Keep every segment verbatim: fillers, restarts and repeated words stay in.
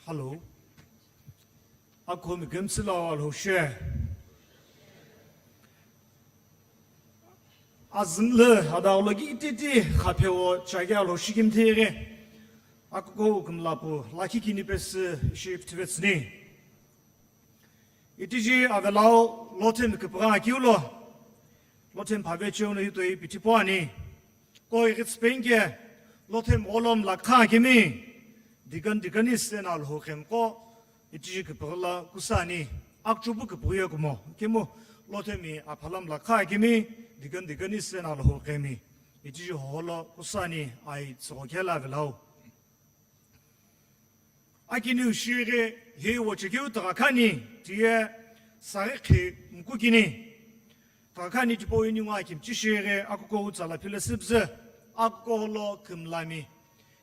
Hello. Akhomi kümsü lo Alhou she. Azünlü adaolo ki ititi khaphe wo chage Alhou shikimthi ghi. Akuko kümlapu lakhi kini pesü ishi püthüvetsüni. Itiji avelau Lothemi küpügha kiu lo. Lothemi phave cheu no hitoi pichipo ani. Ko ighitsü penke Lothemi gholom lakha kimi, deacon deaconess ena Alhou khemqo, itiji küpüghü la kusa ani, akchubu küpüghü ye kumo, kimu Lothemi aphalam lakha kimi, deacon deaconess ena Alhou khemi, itiji hoholo kusa ani, ai tsügho khela velau. Akiniu shighi hi wochekeu tüghakhani tiye saghi khi mkukini. Tüghakhani tipau iningu akimchi shighi akuko utsala phile süpüzü, akuko lo kümlami.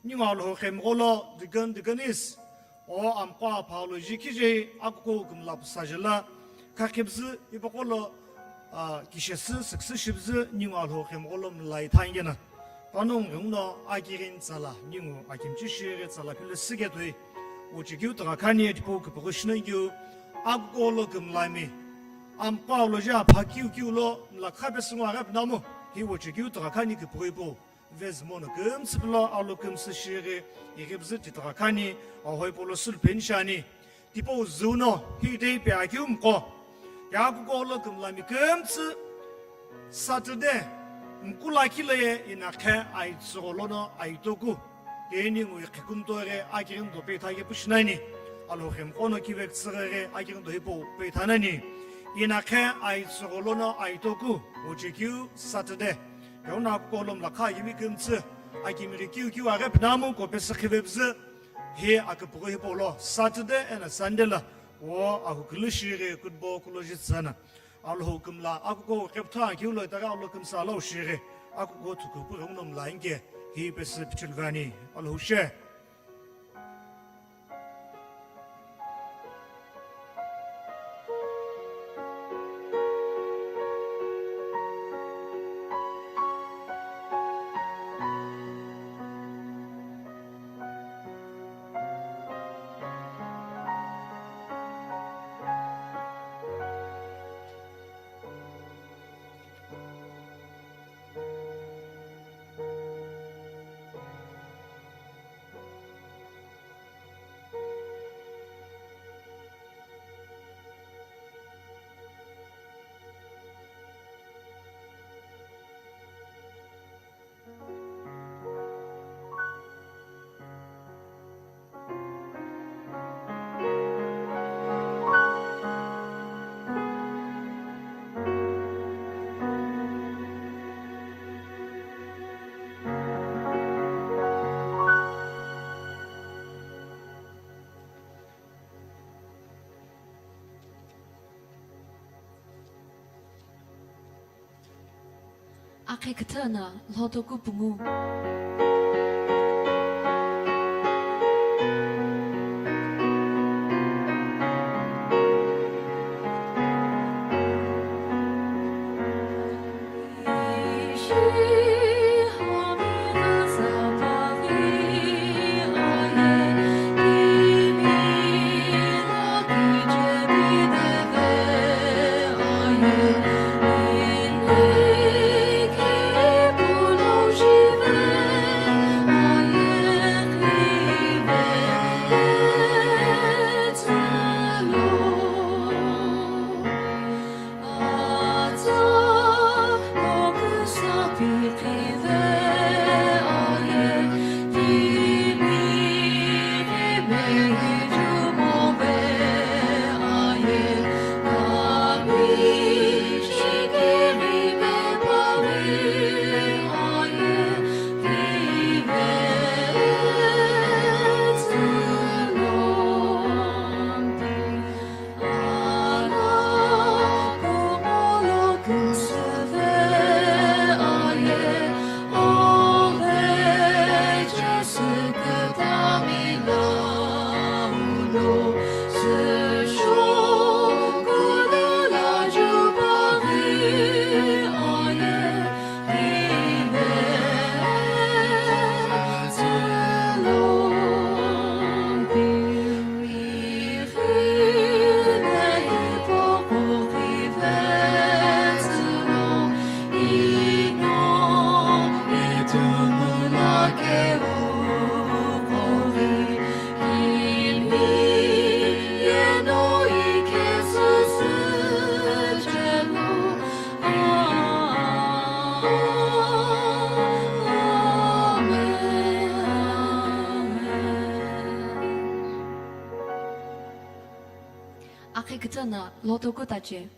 Ningu Alhou khemqo lo deacon deaconess, o amqo aphalo ji khije akuko kümlapu sajela, khakhipüzü ipaqo lo, a, kishesü, süksü shipüzü, ningu Alhou khemqo lo mlai thangena. Panongu ghungu no akighini tsala, ningu akimchi shighi tsala phile süke toi. Wochekeu tüghakhani tipau küpüghü shinonkeu, akuko lo kümlami. Amqo lo ji apha kiu kiu lo mlakha pesü ngo aghi pünamu, hi wochekeu tüghakhani küpüghü ipau. Vezümono kümsü pülo alo kümsü shighi, ighipüzü titüghakhani, ahoipo lo sülupeni shani. Tipau züno, hi dei pe akiu mqo. Yakuko lo kümlami kümtsü Saturday, mkula khile ye inakhe aitsügho lono aitoku. Keni ngui khikumto ghe akighini do peitha ye pushinani. Alhou khemqo no kivek tsüghe ghe akighini do hipau peithanani. Inakhe aitsügho lono aitoku. Wochekeu Saturday. Yona akuko lo mlakha yimi kümtsü. Akimiri kiu kiu aghi pünamu ko pesü khivepüzü. Hi aküpüghü hipau lo Saturday ena Sunday la wo ahukülü shighi kutbo kulo jitsüna. Alhou kümla akuko keptha kiu lo itaghi alo kümsa lo shighi akuko thukupüghü ghungu no mla inke hi pesü pichilvani Alhou she. Akhe küthü no lhoto kupungu. Qhekütsü no loto kutache.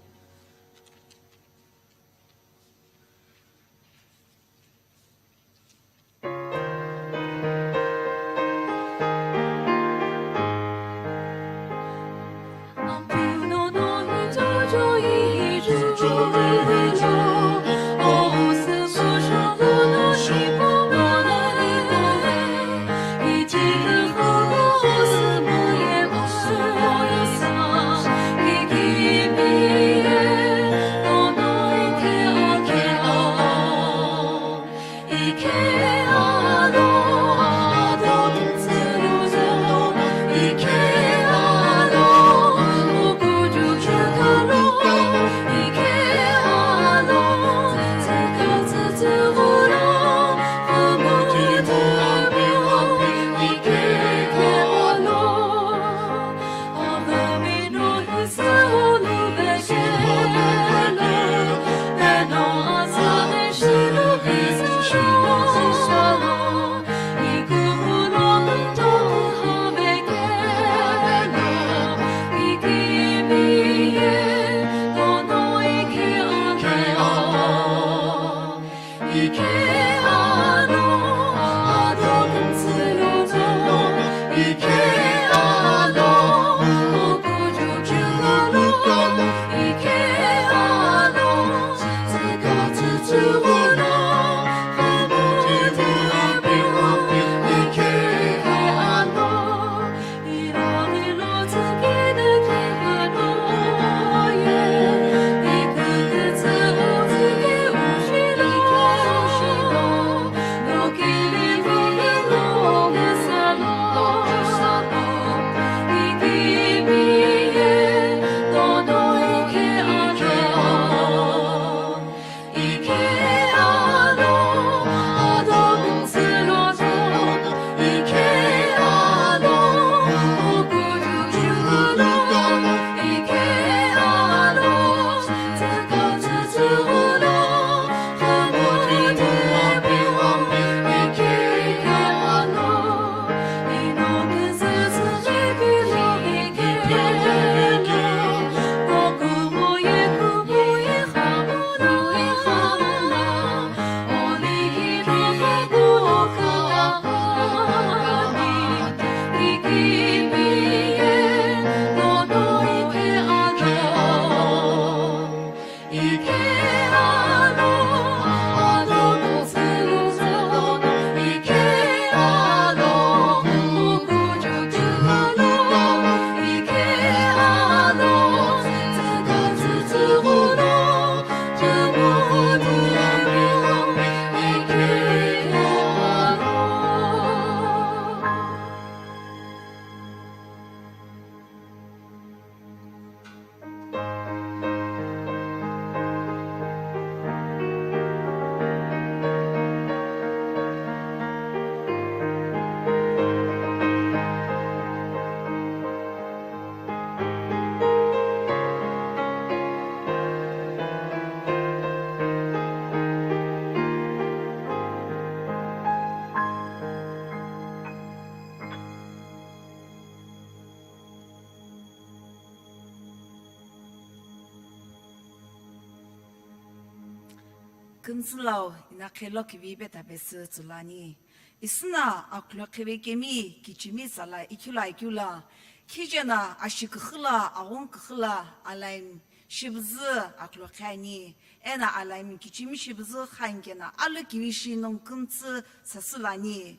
Kümtsülau ina khelo kivi peta pesü tsülani. Isüna akhlo kheve kemi kichimi sala ikhilo akeu la, khijena ashi küxü la, aghon küxü la, alaim shibüzü akhlo khe ani, ena alaim kichimi shibüzü khankena alu kivi shi nongu kümtsü sasü lani.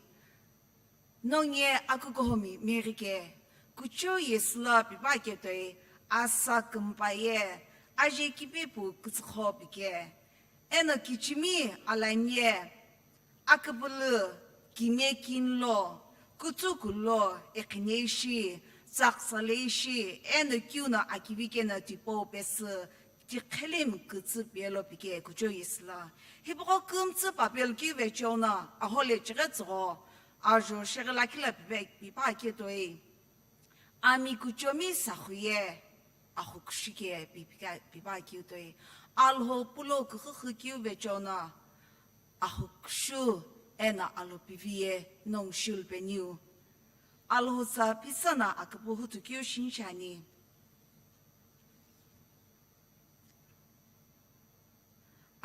Nongu ye akukuhumi meghi ke, kuchou ye süla pipa ketoi, asa kümpa ye, aje kipe pu kütsüxo pike. Eno kichimi alaim ye, aküpülü, kime kinlo, kütsukulo, eqhine ishi, tsaksa le ishi, eno kiu no akivi keno tipau pesü, tiqhelemi kütsü pelo pike kuchou ye süla. Hipaqo kümtsü papel kiu vecheo no, ahole chighe tsügho, ajo sheghi lakhi la pipe, pipa ketoi. Ami kuchomi saxu ye, axu kushi ke pipika, pipa kiu toi. Alhou pulo küxüxü kiu vecheo no, axu kushu eno alo pivi ye nongu shilu peniu. Alhou tsa pisa no aküpü huthu kiu shinchani.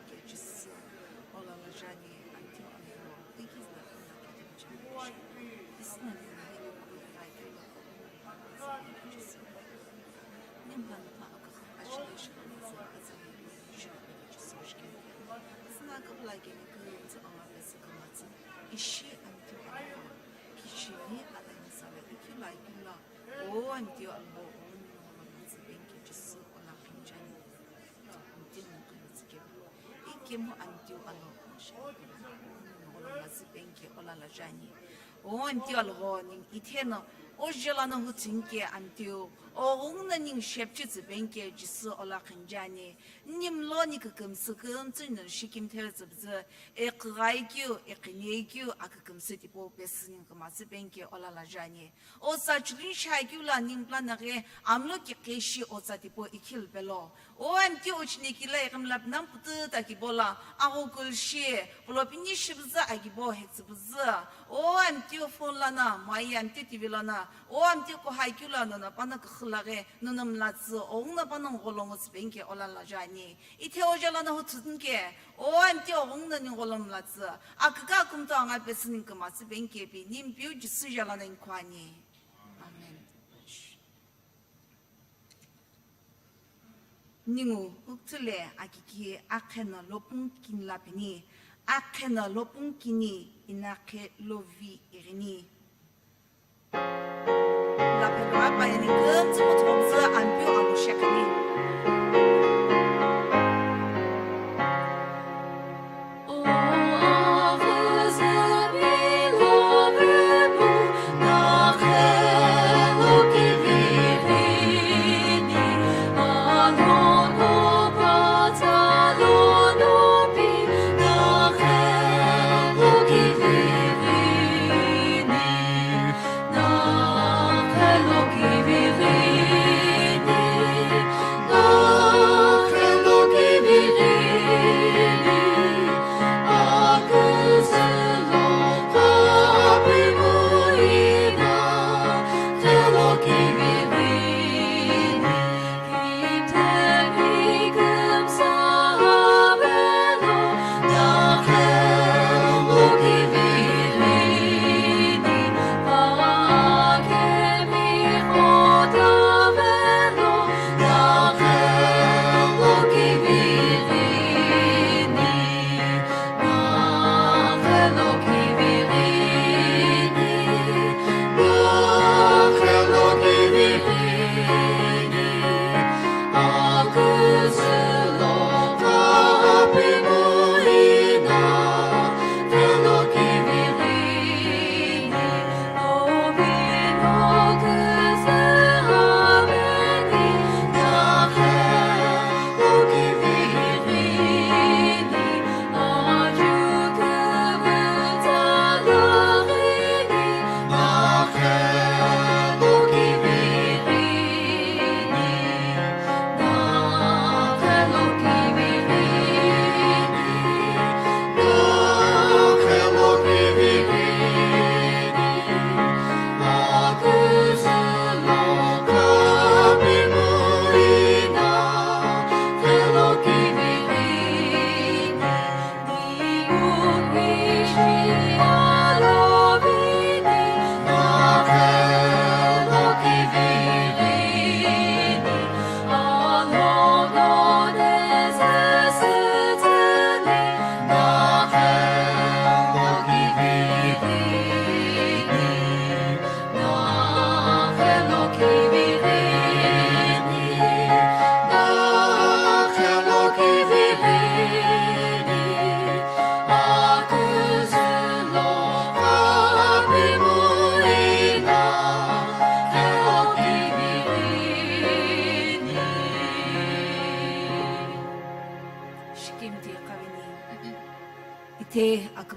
penike Jisü olala jani, aunty-u alhou, ikizü na kümla kidimchani. Isna nini hino kuikhai kilo. Nimbani pa akakha achile shikhamazü azü Jisü shikhamazü. Sina kabla kini kümtsü ama pesi kümazü. Ishi aunty-u alhou. Kichini alani sala ikilo ikilo. O aunty-u alhou, o nini olomazü penike Jisü ola khinchani. Aunty-u nini kümazü kemu. Ikemu aunty-u alhou. Olomazü penike olala jani. O aunty-u alhou nini itheno, o jela no hutsünike aunty-u, o ghungu no nini shepchitsü penike Jisü ola khinchani. Nimlo ni kükümsü kümtsü nino shikimthetsü püzü, eküghai keu, ekünyei keu, akükümsü tipau pesü nini kümazü penike olala jani. Otsa chulun shai keu la nini pula naghi amlo kikhe shi otsa tipau ikhilpelo. O aunty-u uchiniki la ighimla pinam putu ta kibo la, agho kulshi, pulo pini shipüzü akibo hetsüpüzü. O aunty-u phone lana, mai aunty T V lana, o aunty-u kohai keu la nono pano küxü laghi, nono mlatsü, o ghungu no pano ngolongo tsü penike olala jani. Ithe o jela no hutsünike, o aunty-u o ghungu no nini ngolongo mlatsü, aküka kümtsü anga pesü nini kümazü penike pi, nini piu Jisü jela no nini kuani. Amen. Ningu ukthule akiki akheno lopung kini lapeni, akheno lopung kini inakhe lovi ighini. Lapelo apa yani kümtsü mothoghomzü aunty-u amushe kani.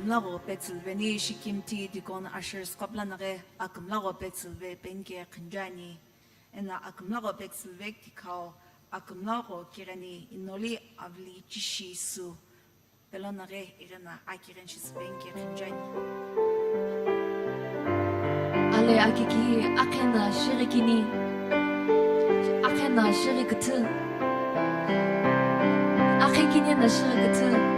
Akümlagho petsülveni shikimthi deacon ushers qo pülanaghi akümlagho petsülve penike qhünjuani. Eno akümlagho petsülve tikhau akümlagho kigheni inoli avili chishi sü. Pelonaghi ighena akigheni shisü penike qhünjuani. Ale akiki akhena shighi kini. Akhena shighi küthü. Akhe kini na shighi küthü.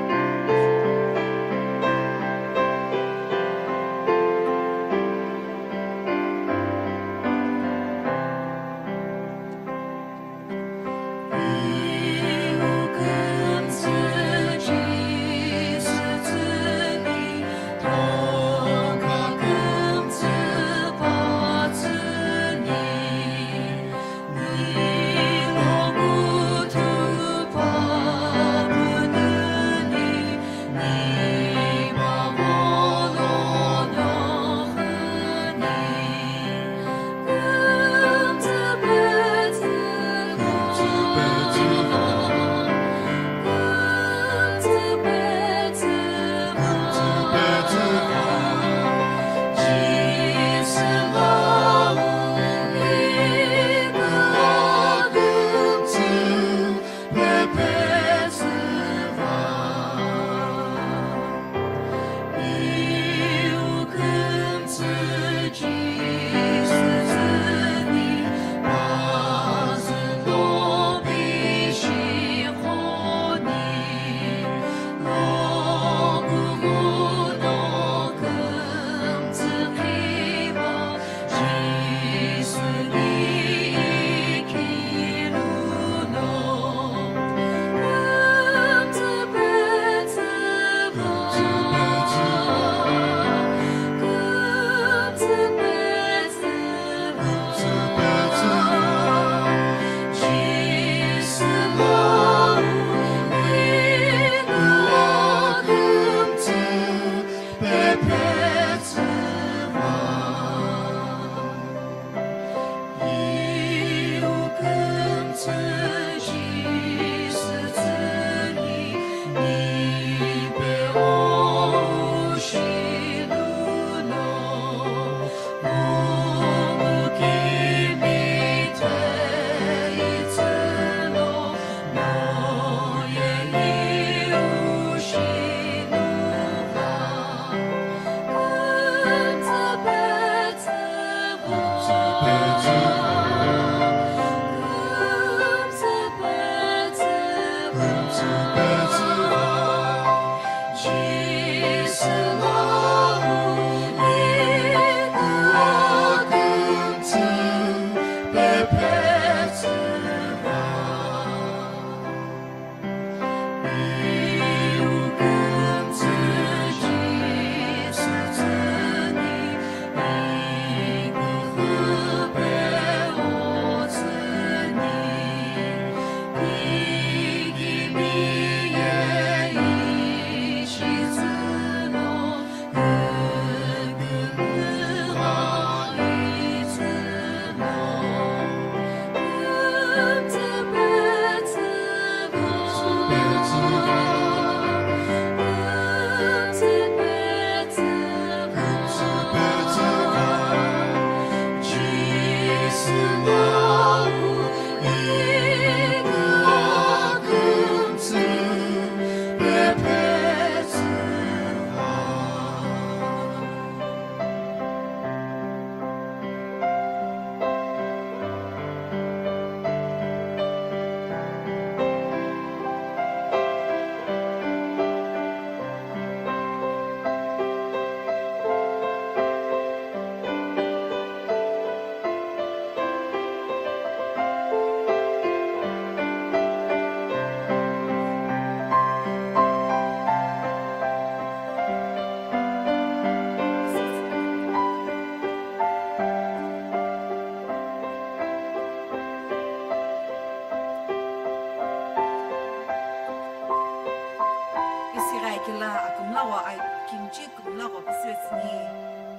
Isighi kela akümlagho ai kimchi kümlagho püsütsüni,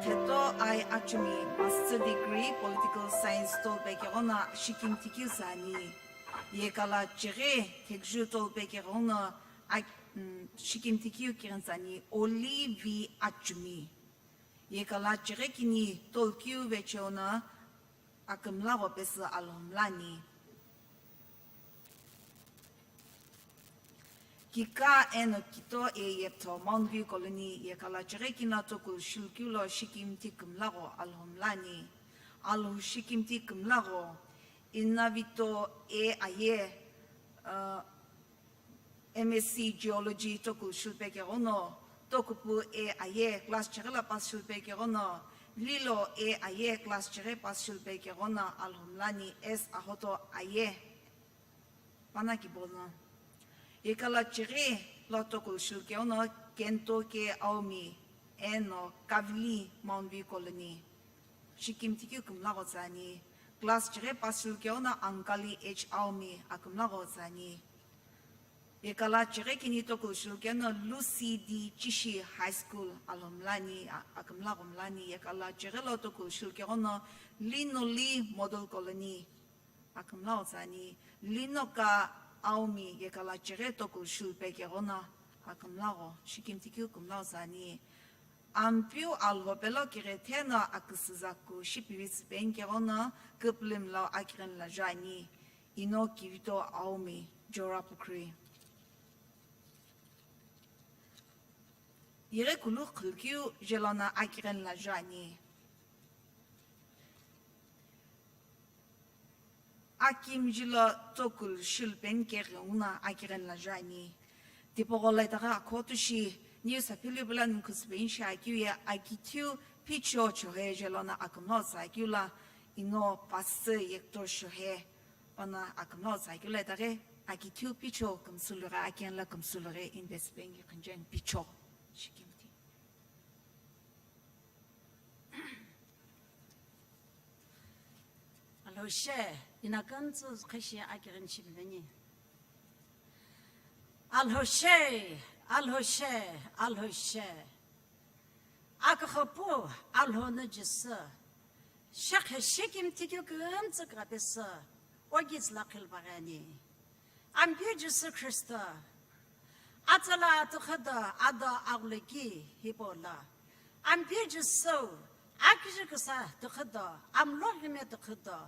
kheto ai achumi master degree political science tolpe keghono shikimthi keu sani. Ye kala chighi thekju tolpe keghono ak- Shikimthi keu kighini tsüani, Olivi Achumi. Yekala chighi kini tolkeu vecheo no akümlagho pesü Alhou mlani. Kika eno kito e yeptho Mount View Colony, yekala chighi kino tokulu shulukeu lo shikimthi kümlagho Alhou mlani. Alhou shikimthi kümlagho, Inavito e aye, uh, M S C Geology tokulu shulupe keghono, Tokupu e aye class chighi lo pass shulupe keghono, Lilo e aye class chighi pass shulupe keghono Alhou mlani, S Ahoto aye. Pana kibono. Yekala chighi lo tokulu shulukeu no Kento ke Aomi eno Kavili Mount View Colony. Shikimthi keu kümlagho tsüani. Class chighi pass shulukeu no Ankali H Aomi akümlagho tsüani. Yekala chighi kini tokulu shulukeu no Lucy D Chishi High School Alhou mlani, a-, akümlagho mlani. Yekala chighi lo tokulu shulukeu no Linoli Model Colony akümlagho tsüani. Linoka Aomi yekala chighi tokulu shulupe keghono akümlagho, shikimthi keu kümlagho tsüani. Ampeu Alhou pelo kighe theno aküsüzaku shipivi tsüpeni keghono küpülü mlau akighini la juani. Ino Kivito Aomi, Jora Pukri. Yeghi kulu khulukeu jelono akighini la juani. Akimjilo tokulu shulupeni keghi uno akighini la juani. Tipaqo lo itaghi akhotu shi, niu saphilu pula nukhu tsüpeni shi akeu ye akithiu picho chohe jelono akümlagho tsü akeu lo, ino pasü yekto shohe. Pana akümlagho tsü akeu lo itaghi, akithiu picho kümsü lughe, akeni lo kümsü lughe, invest bank khinjeni picho. Shikimthi. Alhou she, ina küntsü khashi akighini shipimeni. Alhou she, Alhou she, Alhou she. Aküxüpu Alhou no Jisü, shekhe shikimthi keu kümtsü kugha pesü, ogi tsüla khilvaghani. Ampeu Jisü Khristo, atsala tükhodo ado aghuleki hipau lo. Ampeu Jisü, aküjü küsa tükhodo, amlo ghime tükhodo,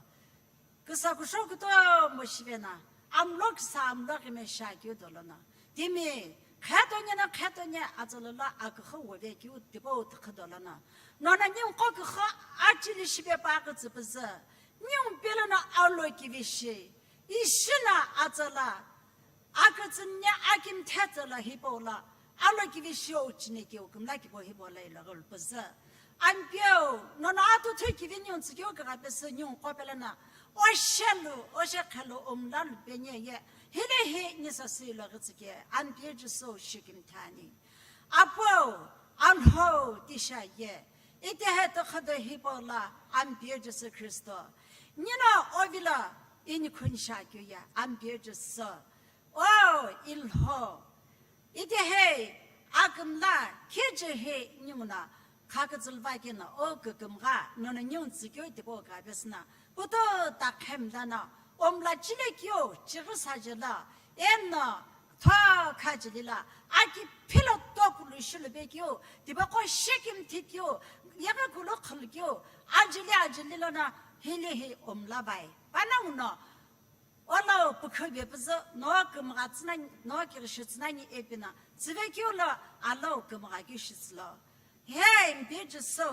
küsa kushou kutomo shivena, amlo küsa amlo ghime shiakeu dolono. Timi, khetonye na khetonye atsala lo aküxü wovekeu tipau tükhodo lono. Nono ningu qo küxü achili shipe pa kütsü püzü. Ningu pelono alo kivishi. Ishi no atsala. Akütsünya akimthe tsala hipau lo, alo kivi shou chine keu kümla kibo hipau lo ilo ghulu püzü. Ampeu, nono atuthu kivi ningu tsükeu kugha pesü ningu qo pelono, oshelu, oshekhelu umla lupenye ye, hilehi nisasü ilo ghitsüke, Ampeu Jisü shikimthi ani. Apu, Alhou tisha ye, itehe tükhodo hipau lo, Ampeu Jisü Khristo. Nino ovilo, inikhuni shiakeu ye, Ampeu Jisü. O Ilhou, itehi akümla khijehi ninguno khakütsülüva keno, o kükümgha nono ningu tsükeu tipau kugha pesü no, pututa khemlano, omla chile keu chighi sajelo, eno thokha jeli lo, aki philo tokulu shulupekeu, tipaqo shikimthi keu, yeghi kulu khulukeu, ajeli ajeli lono, hilehi omla vai. Pana uno, Olo pükhu be püzü, no kümgha tsünani, no kighishi tsünani ipina, tsüvekeu lo alo kümgha keu shitsülo. He Ampeu Jisü,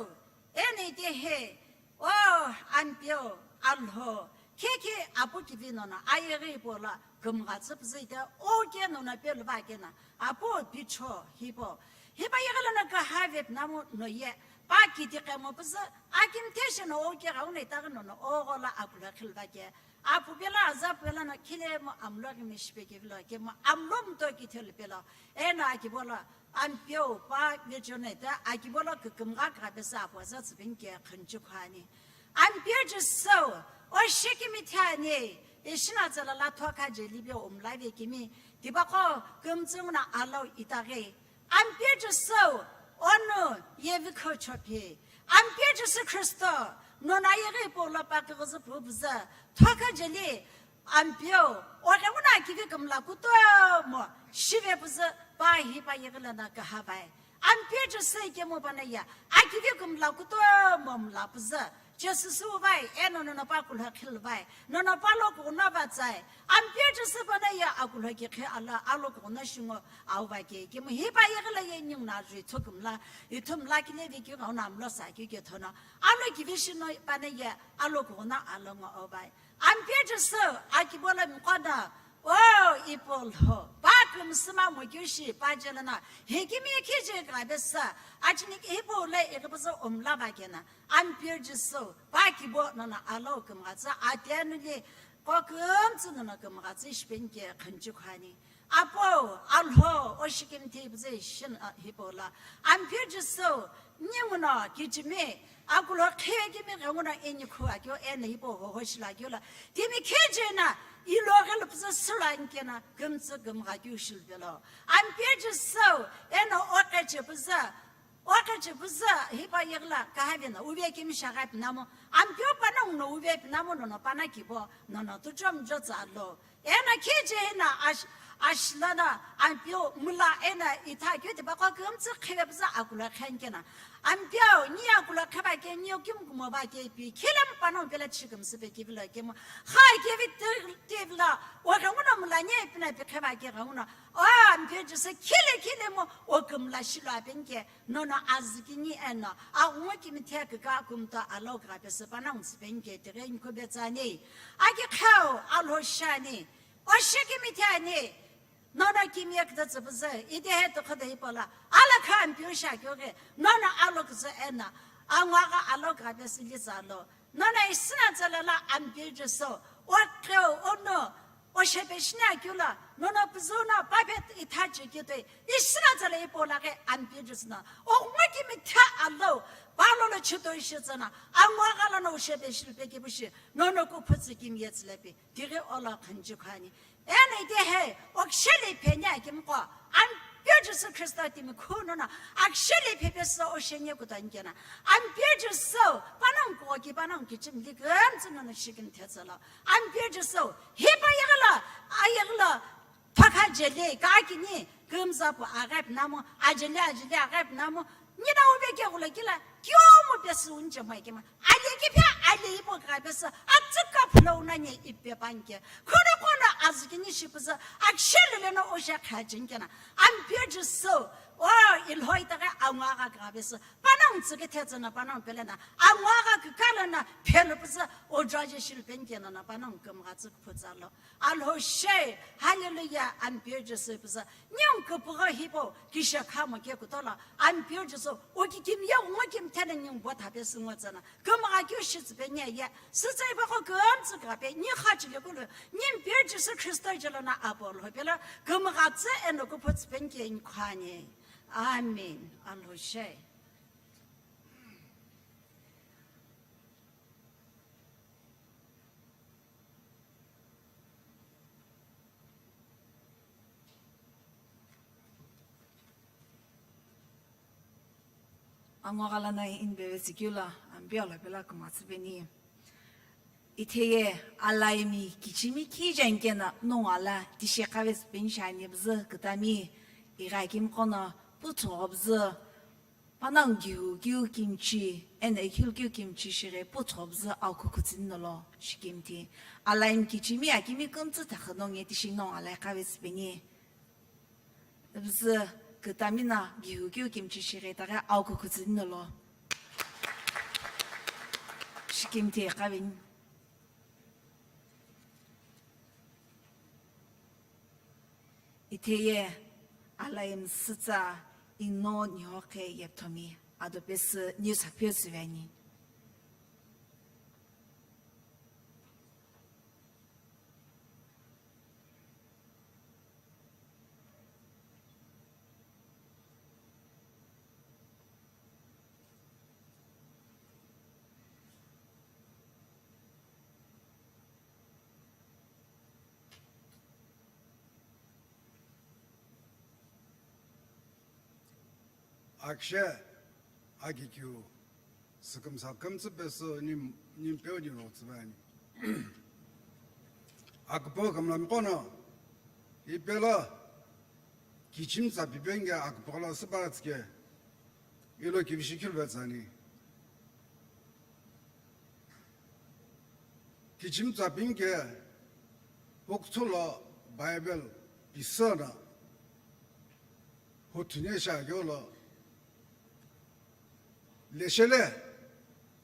eno itehi, o Ampeu, Alhou, khekhe apu kivi nono ayeghi hipau lo kümgha tsü püzü ite, o ke nono pelu va keno, apu picho hipau. Hipa yeghi lono küha Vietnam no ye, pa kiti kemo püzü, akimthe shino o ke gha uno itaghi nono, o ghola akula khilva ke, Apu pelo, aza pelo no khilemu amlo ghime shipe kevilo, kemu amlo mto kithelu pelo. Eno akipolo, Ampeu pa vecheo no ita, akipolo kükümgha kugha pesü apu aza tsüpeni ke khunchukhu ani. Ampeu Jisü, o shikimthi ani, ishi no atsala lo thokha jeli be omla vekemi, tipaqo kümtsü nguno alo itaghi. Ampeu Jisü, ono yevi khuchophi. Ampeu Jisü Khristo, nono ayeghi hipau lo pa kighizi pu püzü, thokha jeli, Ampeu, oghenguno akivi kümla kutomo shive püzü pa hipa yeghila na kahavai. Ampeu Jisü ikemu panaye, akivi kümla kutomo mla püzü Jisü suvai, eno nono pa kulho khilvai, nono pa lo kughuna vatsai. Ampeu Jisü panaye akulho kikhe ala, alo kughuna shingo auva ke, ikemu hipa yeghila ye nyungna jui thukümla, ithumla kile vi kighauna mlo sa kike thono. Alo kivi shino panaye, alo kughuna alo ngo auva. Ampeu Jisü, akibo lo miqono, o ipo lho, pa kümsüma mo keu shi, pa jelo na, hikimi khije ghabesa, achini hipau lo ighipüzü omla vakena. Ampeu Jisü, pa kibo nono alo kümghatsü, atianuli, ko kümtsü nono kümghatsü, shipeni ke khunchi khani. Apo, Alhou, o shikimthi püzü shin, a, hipau lo. Ampeu Jisü, ninguno, kichimi, akulho khekimi ghenguno inikhu akeu, eno hipau hoho shilo akeu lo. Timi khije na, ilo ghelu püzü silo anikena, kümtsü kümgha keu shilupelo. Ampeu Jisü, eno o qeche püzü, o qeche püzü, hipa yeghila kahavi na, uve kimi shaghapi namu. Ampeu panongu no uve pi namu nono pana kibo, nono tuchom jotsa lo. Eno khije na ash-, ashla na ampeu mula eno itha keu tipa ko kümtsü kheve püzü akulho khenkena. Ampeu, ni akulho kheva ke, ni o kimu kumo va ke pi, khilemu panongu pela chikümsü pe kivilo kemu. Kha kevi te-, tevila, o ghenguno mula ni ipina pi kheva ke ghenguno. O Ampeu Jisü khile khilemu, o kümla shilo apeni ke. Nono azükini eno, aghungu kimithe kika kumta alo ghabesa panongu tsüpeni ke tighengu kubetsani. Aki kheu, Alhou shani, o shikimitheni, nono kimiye kida tsüpüzü, itehe tukhuda ipola, ala kha Ampeu shakyoke, nono alo kuzü eno, angwaga alo ghabesa litsalo. Nono isina tsalala Ampeu Jisü, o kheu, ono, o shepe shina keu lo, nono püzü no, pape itha chekitoi, isina tsala ipo laghi Ampeu Jisü no. O ngwaki mitha alo, palo lo chito ishi tsana, angwa ghala no shepe shilpe kibushi, nono kuphutsi kimiye tsilepi, tighi olo khanchi khani. Eno itehe, o kishele phenya kimqo, Ampeu Jisü Kristo timi khunono, akishele phepesü o shenye kutonkena. Ampeu Jisü, panongu kuki, panongu kichimli, kümtsü nono shikimthe tsalo. Ampeu Jisü, hipa yaghala, ayaghala, thakha jeli, kakini, kümza pu aghapi namu, ajeli, ajeli aghapi namu, nina uve ke ghula kila, kyomu pesu unje mai kema. Ali kipya, ali ipo ghabesa, atsüka pula unanye ipe panke. Kono kono azükini shipüzü, akishele leno osha khajinkena. Ampeu Jisü, o ilhoi tage angwa gha ghabesa, panongu tsükithe tsana panongu pelena, angwa gha kikala na phelu püzü, o jaje shilpenkena na panongu kümgha tsükuphu tsalo. Alhou she, hallelujah, Ampeu Jisü püzü. Nyung kupugho hipo, kisha khamo ke kutolo, Ampeu Jisü, o kikimiye ungo kimthena nyung bo thape sungo tsana. Kümgha keu shitsüpe nye ye, sütsai bako kümtsü kape, nyi kha chile kulu, nyi Ampeu Jisü Kristo jelo na apo lhopelo, kümgha tsü eno kuphu tsüpen ke nyi khani. Amen. Alhou she. Angwa ghala na inbeve sikula, Ampeu lo pela kumatsüpeni. Itheye alaimi kichimi kijankena nongala tisheqave sipeni shani bzü kutami igha kimqono putho bzü. Panongu gihu keu kimchi, eno ikhulu keu kimchi shighe putho bzü au kukhutsüni nolo shikimthi. Alaimi kichimi akimi kümtsü thakha nonge tishi nongu alai kave sipeni. Bzü kutami na gihu keu kimchi shighe taghi au kukhutsüni nolo shikimthi kaveni. Itheye alaimi sütsa ino nihoqhe yepthomi ado pesü niu sapio süveni. Akshe, akikeu, sükümsa kümtsü pesü nim-, nimpeu niro tsüvani. Aküpüghü kümlami qo no, ipelo kichimi tsa pipeni ke aküpüghü lo süpüghü tsü ke, ilo kivishi khiluvetsü ani. Kichimi tsa pini ke, hukuthu lo Bible pisü no, huthune shi akeu lo, leshele,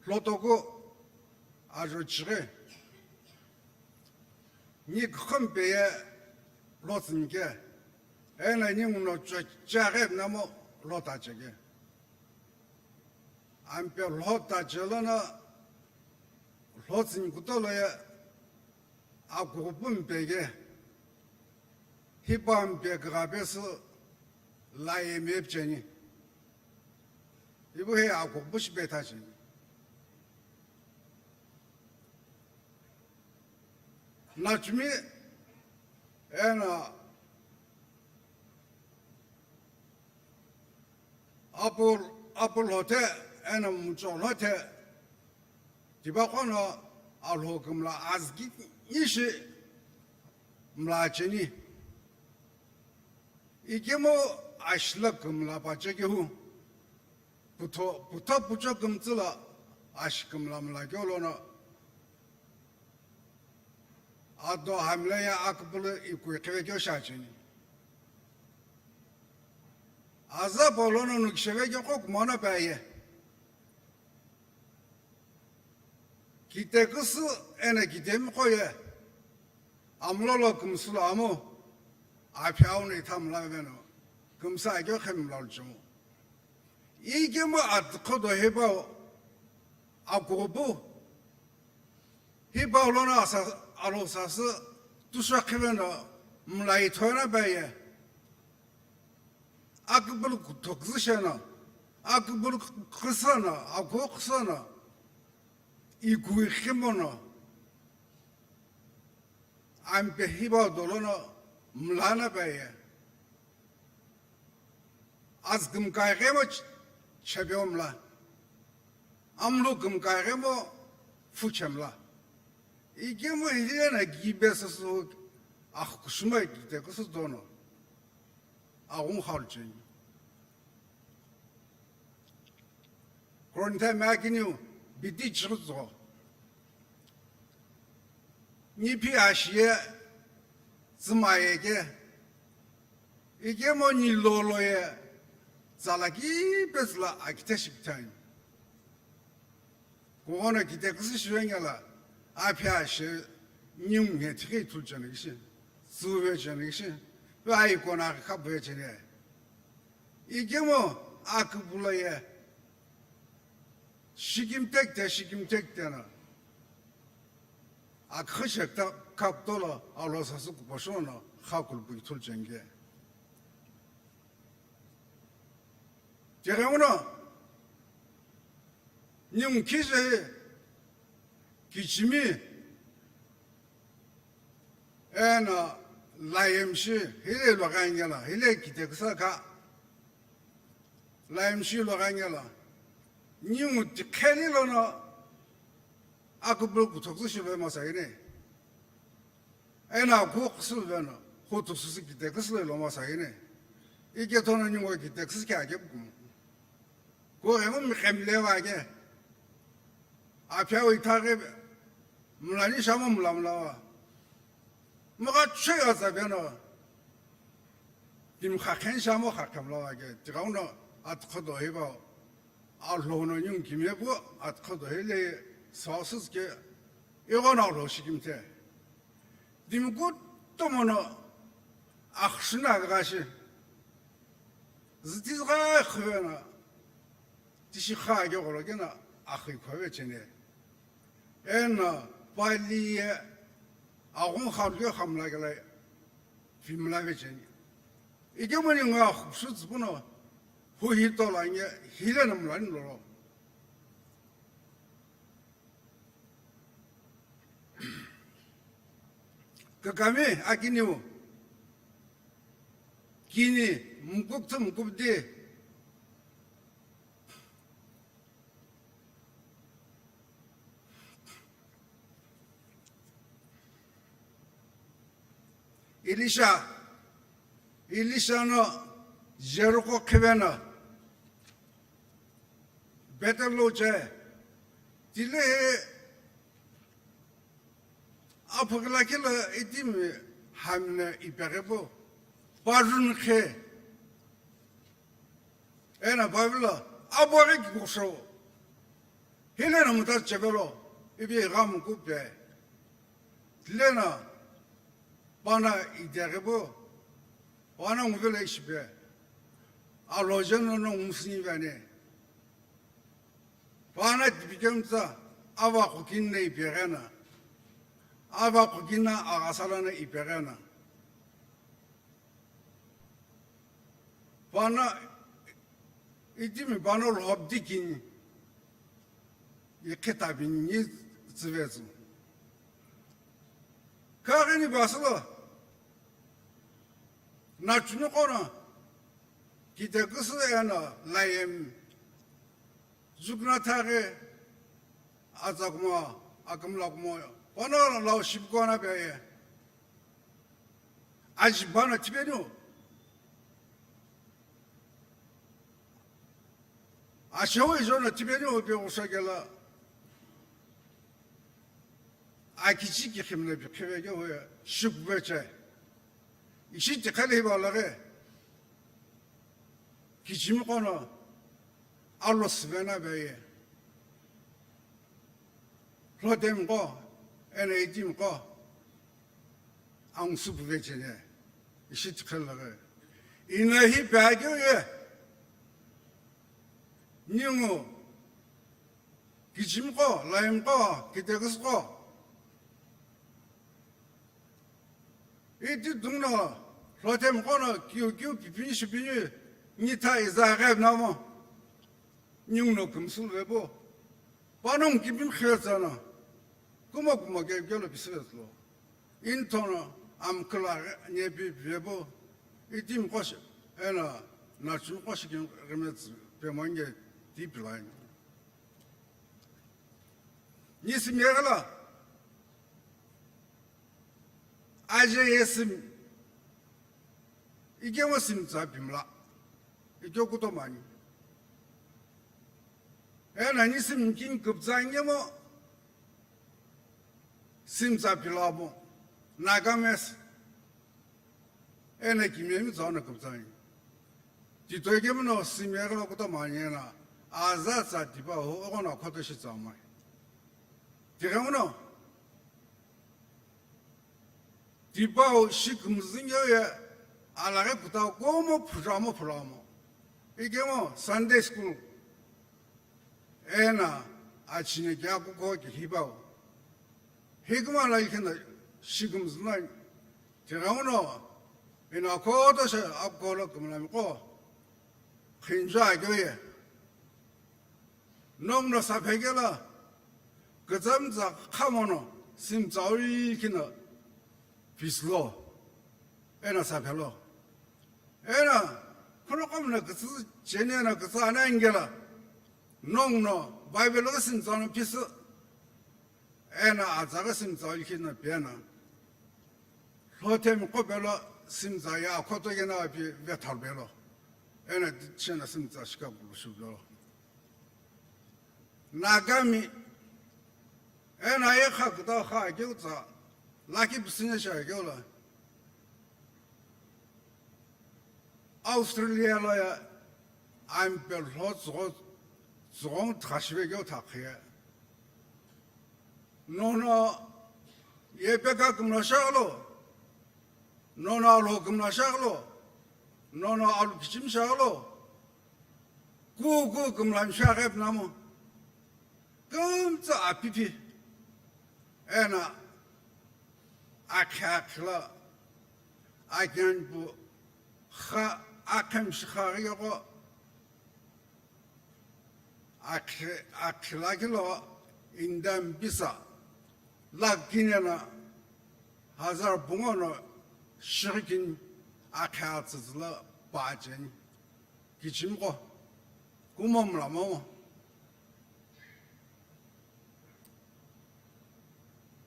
hlotoku, ajo chighi, ni küxü mpe ye hlotsü ni ke, eno ni nguno cho chaghi namo hlotache ke. Ampe hlotache lono, hlotsü ni kutolo ye, akughupu mpe ke, hipau mpe kügha pesü la ye mepcheni. Ipu he akughupu shi pethacheni. Nachumi eno apu, apu lhothe eno mucho lhothe, tipaqo no Alhou kümla azüki nishi mlacheni. Ikemu ashila kümla pache kehu, putho, putho pucho kümtsü lo ashi kümla mla keu lono, ado hamle ye aküpülü iküi qhive keu shi acheni. Aza pau lono nukisheve keu qo kumono pe aye. Kiteküsü eno kitemiqo ye, amlo lo kümsü lo amu, aphi awu no itha mla veno, kümsü akeu khe mla luchemu. Ikemu atüqhü do hipau, akughupu, hipau lono asa, Alhou sasü tusho qhiveno mla ithona pe aye. Aküpülü kuthoküzü sheno, aküpülü khisano, akughupu khisano, iküi khimono, ampe hipau dolono mla na pe aye. Azü kümkai ghemo ch-, chepeo mla. Amlu kümkai ghemo fuche mla. Ikemu hile na kibe süsü akhukushuma kiteküsü dono. Aghungu khalu cheni. Korinthe meakiniu biti chighi tso. Ni phi ashiye tsümaye ke, ikemu ni lolo ye tsala kipesü lo akithe shi kithani. Kughono kiteküsü shive ngela, aphi ashiye ni unge thikhi ithulu cheni kishi, tsüve cheni kishi, ve ayi kona khapuve cheni. Ikemu aküpülü ye shikimthekithe, shikimthekithe no, aküxü shekta khakutolo Alhou sasü kuposho no xakulupu ithulu cheni ke. Tighenguno, ningu khije kichimi eno layemishi hile loghi angela, hile kiteküsü kha. Layemishi loghi angela, ningu tiqheli lono aküpülü kuthoküsü shive masa ine. Eno akughupu khisü veno, hutu süsü kiteküsü lo masa ine. Ikethono ningu kiteküsü khe akepu kumo. Kughemu miqhemile va ke. Aphi awu ithaghi mlani shamo mlamla va. Mugha chhe aza veno. Timi khaqhen shamo khaqhemla va ke. Tighenguno atüqhü do hipau. Alhou no ningu kimiye pu atüqhü do hile sasüsü ke. Ighono Alhou shikimthe. Timi kutomo no axüshü no aghashi. Zütizü gha xüveno, tishi kha akegholo keno axi khove cheni. Eno pali ye aghungu khalu keu khamla kelo vimla ve cheni. Ikemu ningu axukusü tsüpu no, hu hito lo ange, hile no mlani lolo. Kükami akiniu kini mukupthu mukupdi. Elisha, Elisha no Jericho qhive no Bethel lo che, tile aphughi lakhi lo itimi hamna ipeghi pu, parun khe, ena Bible lo, aboghi ki kusho. Hile na muta chevelo, ipi ghamu kupe. Lena, pana ideghi pu, pana nguvela ishipe. Alo jeno no ngusini vane. Pana tipikemtsa, ava kukin na ipeghi na. Ava kukin na aghasa lo na ipeghi na. Pana itimi pana lhobdi kini, ikhe tabini tsüvetsü. Kaghini basülo, nachuni qo no, kiteküsü eno layem, zukna thaghi, atsa kumo, akümla kumo, pana lau shipu kuana peye. Aji pana tipeni o. Ashewe ijo no tipeni o pe ghusha kelo. Akichi ki khimne pi khive ke hoye shikube che. Ishi tikhali hiba laghi. Kichimi qo no alo sivena veye. Lhotemi qo, eno itimi qo, angsu puve chene, ishi tikhel laghi. Ino hi pe akeu ye, ningu, kichimi qo, layemi qo, kiteküsü qo. Iti tungno, lhotemi qo no kiu kiu pipini shipini, nitha iza ghaib namo, ningu no kümsü lvepu, panongu kipimi khetsü no, kumo kumo kepikelo pisüvetsulo. Inthono amküla nyepi pivepu, itimi qo shi, eno nachumi qo shi kemetsü pemanye tipilaini. Nisimi eghi lo, aje ye simi, ikemu simi tsa pimla, ike kutomo ani. Eno nisimi kini küpütsa ngemo, simi tsa pilamo, Nagamese. Eno kimiyemi tsa ono küpütsa ani. Titoi kemu no simi eghi lo kutomo ani eno, aza tsa tipa ho, oqo no khoto shi tsa mai. Tighenguno, tipau shi kümzüngeo ye alaghi kutau kumo phujamo phulamo. Ikemu Sunday school. Eno achine kea kuko ki hipau. Hikuma la ikhina shi kümzüna. Tighenguno, ino khoto shi akukolo kümlami qo. Khinja akeu ye. Nongu no saphe kelo, kütsamtsa khamono, simtsa uli kino, pisülo, eno saphelo. Eno, khunoqo mno kütsü cheni eno kütsü ana ingelo, nongu no, Bible ghi simtsa no pisü, eno atsa ghi simtsa uli kino peno. Lhotemi qo pelo simtsa ye akhoto keno api vethalu pelo. Eno tichena simtsa shikapulu shupelo. Nagami, eno aye kha kütau kha akeu tsa, lakhi pisüne shi akeu lo. Australia lo ye, ampe lho tsügho, tsügho thashive keu thakhiye. Nono yepeka kümla shaghulo, nono alho kümla shaghulo, nono alu kichimi shaghulo, kuku kümla mishaghi pinamu, kümtsü apipi, eno akhi akhilo, akenpu kha, akhemshi kha yoko, Akhi-, akhilakilo indam pisa, lakh kini eno hazar pungu no shighi kini akhi atsütsü lo pa cheni. Kichimiqo, kumo mla momu.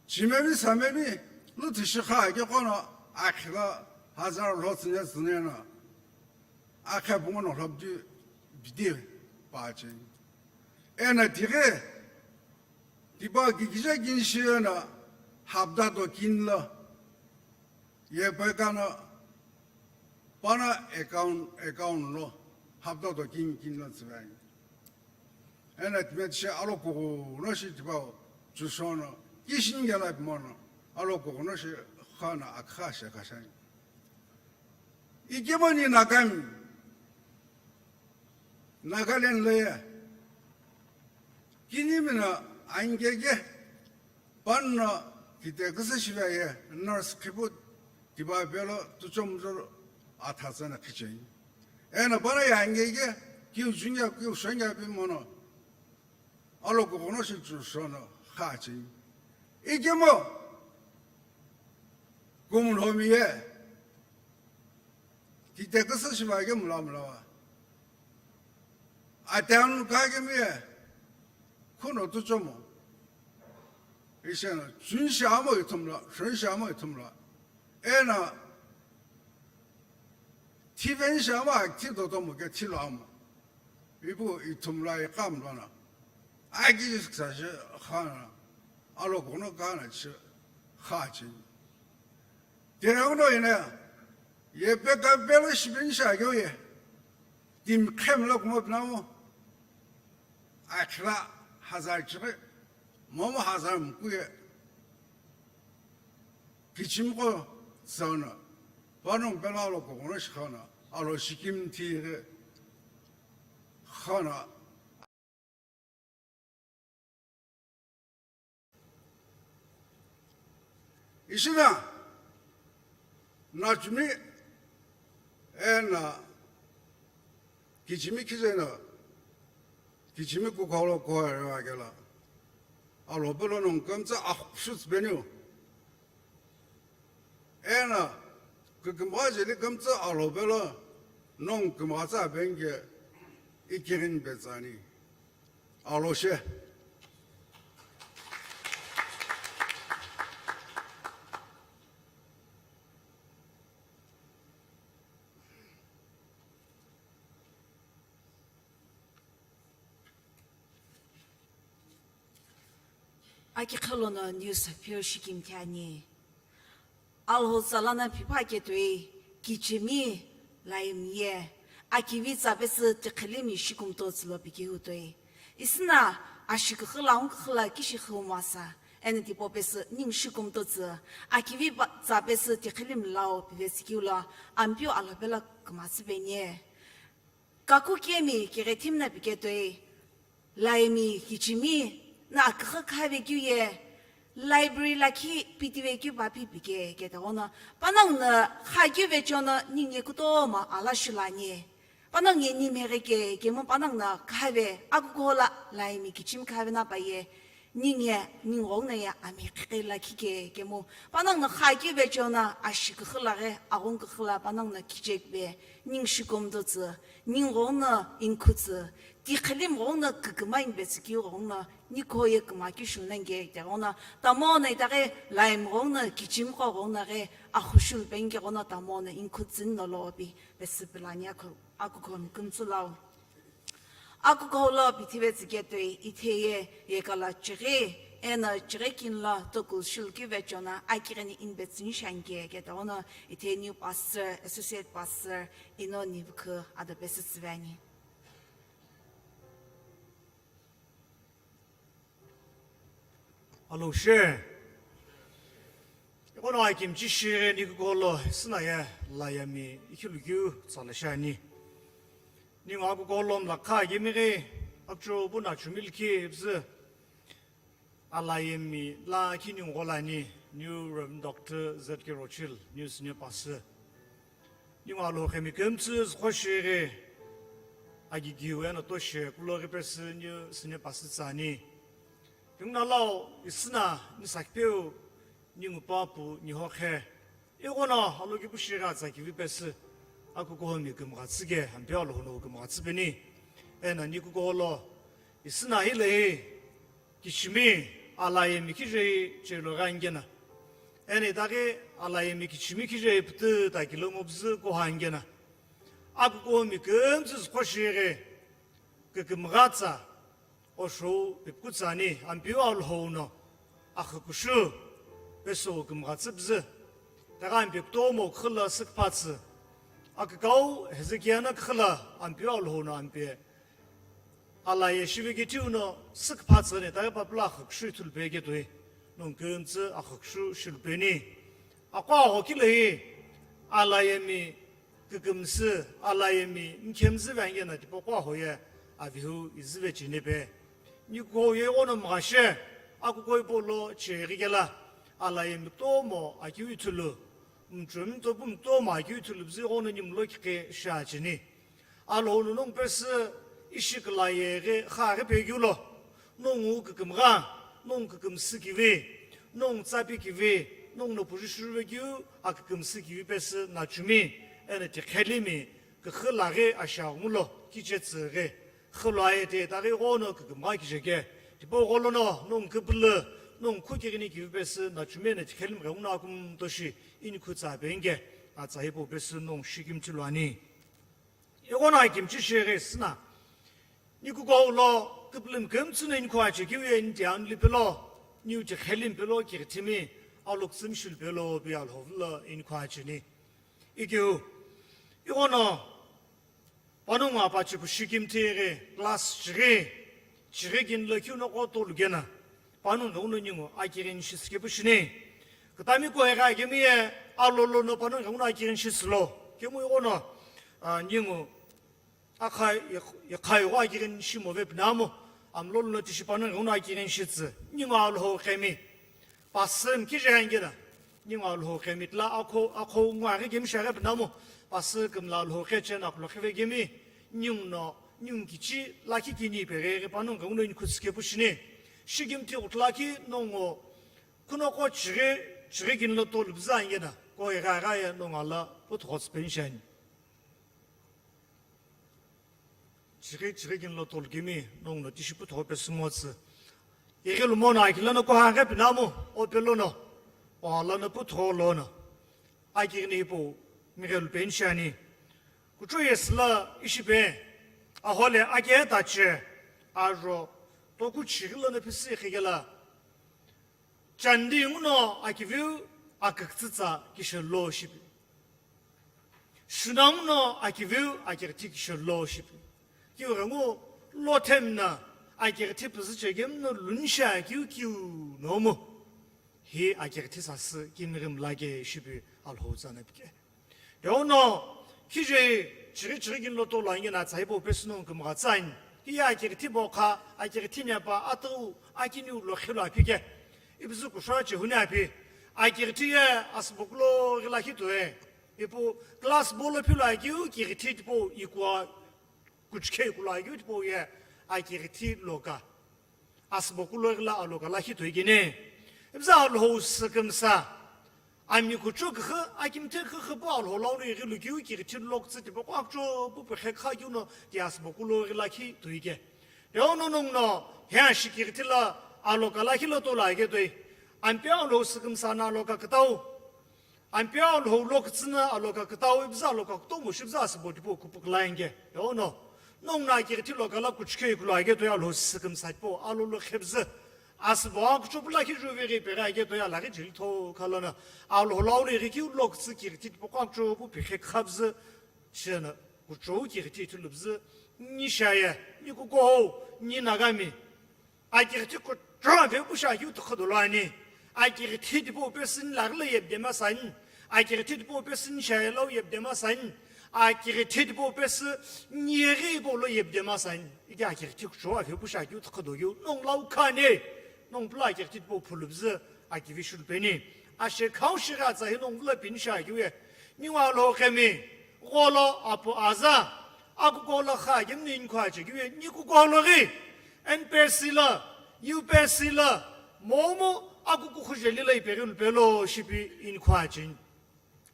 Chimemi samemi, lüthishi kha ake qono, Akhila hazar lhotsüne tsüne na, akhe pungu no lhobdi bidi pache. Ena tighi, tipa kikije kinshi na hapda to kinlo, ye pekana pana account, account lo hapda to kin kinlo tsüvai. Ena timet she alo kuku no shi tipa chushono, kishin gela mono, alo kuku no shi khana akha she kashai. Ikemoni Nagami, Nagaland lo ye, kinimi na angege, panna kite kisa shiva ye, nurse khipu, tipa pelo, tuchom zoro, atha tsana khicheni. Ena pana ya angege, kiu junya, kiu shonya pi mono, alo kuku no shi chushono, khachi. Ikemo, kumlomi ye, kite kisa shiva ke mula mula wa. Ate anu ka ke mi ye, kuno tuchomo. Ishena, chunshi amo ithumla, chunshi amo ithumla. Ena, thiven shi amo, akti dotomo ke thilo amo. Ipu ithumla ikamlo na. Aki sa shi khana, alo kuku no kana chi khachi. Tere uno ina, ye peka pelo shipin sha kyo ye. Tim khem lo kumo pnamo. Akhila hazar chire, momo hazar mkuye. Kichim ko tsana, panong pela alo kuku no shi khana, alo shikim tighi khana. Ishina, nachumi, ena, kichimi kizena, kichimi kukholo kuharewa kela. Alo pelo nong kamtsa akhupshut beniu. Ena, kikimgha jeli kamtsa alo pelo nong kimgha tsa benge ikirin betsani. Alo she. Aki khalono news appear shikim thiani. Alhou tsalana phipha ketoi, kichimi laim ye, akivi tsapesü tikhilimi shikumto tsülo pikihutoi. Isina ashikükhü la hungkükhü la kishi khumasa, ena tipopesü ning shikumto tsü, akivi ba-, tsapesü tikhilim lao pive tsikiu lo, Ampeu alhopelo kümatsü penye. Kaku kemi keghe thimna piketoi, laimi kichimi na akükhü khave keu ye, library lakhi pitive keu pa pi pike ketogono, panongu na kha keu vechono ninge kutomo ala shulani. Panongu ye nimeghe ke, kemu panongu na khave, akukuho la laimi kichimi khave na pa ye, Ningu ye, ningu ghoghi no ye ami qhiqhi lakhi ke kemu, panongu no kha keu vechono ashikükhü la ghi, aghungkükhü la panongu no khichekbe, ningu shikumto tsü, ningu ghoghi no inkhu tsü, tikhilimi ghoghi no küküma inbe tsü keu ghoghi no, nikuho ye küma keu shou nenge, ite ghoghi no, tamo no itaghi, laimi ghoghi no, kichimi qo ghoghi no ghi, axushulu penge ghoghi no, tamo no inkhu tsü nolo pi, pesü pilani akhu, akukhomi kümtsü lau. Akukuhoulo pithive tsüketoi itheye yekala chighi, eno chighi kinlo tokul shulukeu vechono akighini inbe tsüni shanke ketogono itheye new pastor, associate pastor, ino nivukhu ado pesü tsüveni. Alo she. Ikono akimchi shire ni kukolo sina ye layami ikilu kyu tsala shani. Ningu akukolo mla kha yemighi, akcho bu na chumil ki bzü. Alayami la kini ngolani, New Reverend Doctor Z K Rochil, New Senior Pastor. Ningu alo khemi kümtsü zkhoshire, agigiwe na toshe, kulo ghi pesü New Senior Pastor tsani. Tinguna lao, isina, ni sakipeu, ningu papu, ni hokhe. Ighono alokipu shighi atsa kivi pesü, akukuhomi kümghatsü ke, Ampeu Alhou no kümghatsü peni. Eno ni kukuholo, isina hilehi, kichimi, alayami kijei, chelo ghi angena. Eno itaghi alayemi kichimi kijae pütü ta kilo ngo püzü kuha angena. Akukuhumi kümtsü züqo shighi, kükümgha tsa, oshou pipkutsa ani, Ampeu Alhou no axükushu, pesou kümgha tsü püzü. Taghi Ampeu kutomo khüla sükphatsü. Akükau Hezekia no khüla Ampeu Alhou no Ampe alaye shive kethiu no sükphatsü ani, taghi papula axükushu ithulu pe ketoi. Nongu kümtsü axükushu shilu peni. Aqo agho kile hi alayemi kükümsü, alayemi mkhemzüve angena tipaqo agho ye avihu izüve cheni pe. Nikuhou ye ighono mghashe, akukuhou hipau lo cheghi kela, alayemi kutomo akeu ithulu, mchumi topu mtomo akeu ithulu püzü ighono nimu lo kiqi shiacheni. Alhou no nongu pesü ishi külayeghi khaghi pekeu lo, nongu kükümgha, nongu kükümsü kivi, nongu tsapi kivi, nongu no puju shuruvekeu akükümsü kivi pesü nachumi, eno tiqhelimi, küxü laghi ashaghungu lo kichetsüghi, xülo aye te taghi ighono kükümgha kije ke, tipau gholo no nongu küpülü, nongu khukighini kivi pesü nachumi eno tiqhelimi ghenguno akumtoshi inikhu tsa penge, atsa hipau pesü nongu shikimthi lo ani. Ighono akimchi shighi sina. Nikukuhou lo küpülümi kümtsü no inikhu ache keu ye niti anu lipelo, niu tiqhelimi pelo kighithimi, alokütsümi shilu pelo pi Alhou vilo inikhu acheni. Ikeu, ighono panongu apachi pu shikimthi ghi class chighi, chighi kini lo keu no qo tolu kena, panongu ghenguno ningu akighini shisü kepu shini. Kütami kuheghi akemi ye alolo no panongu ghenguno akighini shisü lo. Kemu ighono, ah, ningu akha yekh-, yekhaye gho akighini shimove pinamu, amlolo no tishi panongu ghenguno akighini shitsü, ningu Alhou qemi. Pasü mkije angena, ningu Alhou qemi tla akho, akho ngwaghi kemi shaghi pinamu, pasü kümla Alhou qeche na kulo khive kemi, ningu no, ningu kichi lakhi kini peghe ghi panongu ghenguno inikhu tsü kepu shini. Shikimthi ghutla ki nongu, kuno qo chighi, chighi kini lo tolu püzü angena, ko igha igha ye nongu ala puthugho tsü peni shiani. Chighi, chighi kini lo tolu kemi, nongu no tishi puthugho pesü ngotsü. Ighi lumo no akilo no kuhaghi pinamu, o pelo no, o ala no puthugho lo no. Akighini hipau, mighelu peni shiani. Kuchou yesü lo ishi pe, ahole ake tache, ajo, toku chighi lo no pisi khikela. Chandi nguno akiviu akükütsü tsa kishe lo shipi. Shuna nguno akiviu akighithi kishe lo shipi. Kiu ghengu lo themna akighithi püzü chekemno lunisha kiu kiu nomu. Hi akighithi sasü kimighi mlake shipi Alhou tsana pike. Yauno, khije chighi chighi kini lo tolu angena tsa hipau pesü nongu kümgha tsü ani. Hiye akighithi bo kha, akighithi nepa atüu akiniu lo khilo aphike. Ipüzü kushou che huni aphi. Akighithi ye asübo kulo ghila khitoe. Ipu class bo lo philo akiu kighithi tipau ikua kuchukhe ikulo akiu tipau ye akighithi loka. Asübo kulo ghila aloka lakhi toikene. Ipüzü Alhou sükümsa. Ami kuchou küxü, akimthe küxü pu Alhou lau lo ighi lukiu kighithi lokütsü tipaqo akuchou pu pekhe kha kiu no ti asübo kulo ghila khi toike. Yauno nongu no, he ashi kighithi lo aloka lakhi lo tolu ake toi. Ampeu Alhou sükümsa no aloka kütau. Ampeu Alhou lokütsü no aloka kütau ipüzü aloka kutomo shipüzü asübo tipau kupukulainge. Yauno, nongu no akighithi loka lo kuchukhe ikulo ake toi Alhou sükümsa tipau alolo khepüzü. Asübo akuchou pu lakhi juve ghi peghi ake toi alaghi jili tho kha lono. Alhou lau lo ighi kiu lokütsü kighithi tipaqo akuchou pu pikhe khapüzü. Shena, kuchou kighithi ithulu püzü. Ni shaye, ni kukuhou, ni Nagami. Akighithi kuchou ave pu sha kiu tükhü dolo ani. Akighithi tipau pesü ni laghi lo yebdema sani. Akighithi tipau pesü ni shaye lau yebdema sani. Akighithi tipau pesü ni yeghi ipau lo yebdema sani. Ike akighithi kuchou ave pu sha kiu tükhü do kiu. Nongu lau khani. Nongu pula akighithi tipau phulu püzü akivi shulu peni. Ashe khau shighi atsa hi nongu vilo pini sha kiu ye. Ningu Alhou qemi. Gholo apu aza. Akukuhou lo kha kemi ni inikhu ache kiu ye. Ni kukuhou lo ghi. N P S C lo, U P S C lo, momu akuku khujeli lo ipeghi lupelo shipi inikhu acheni.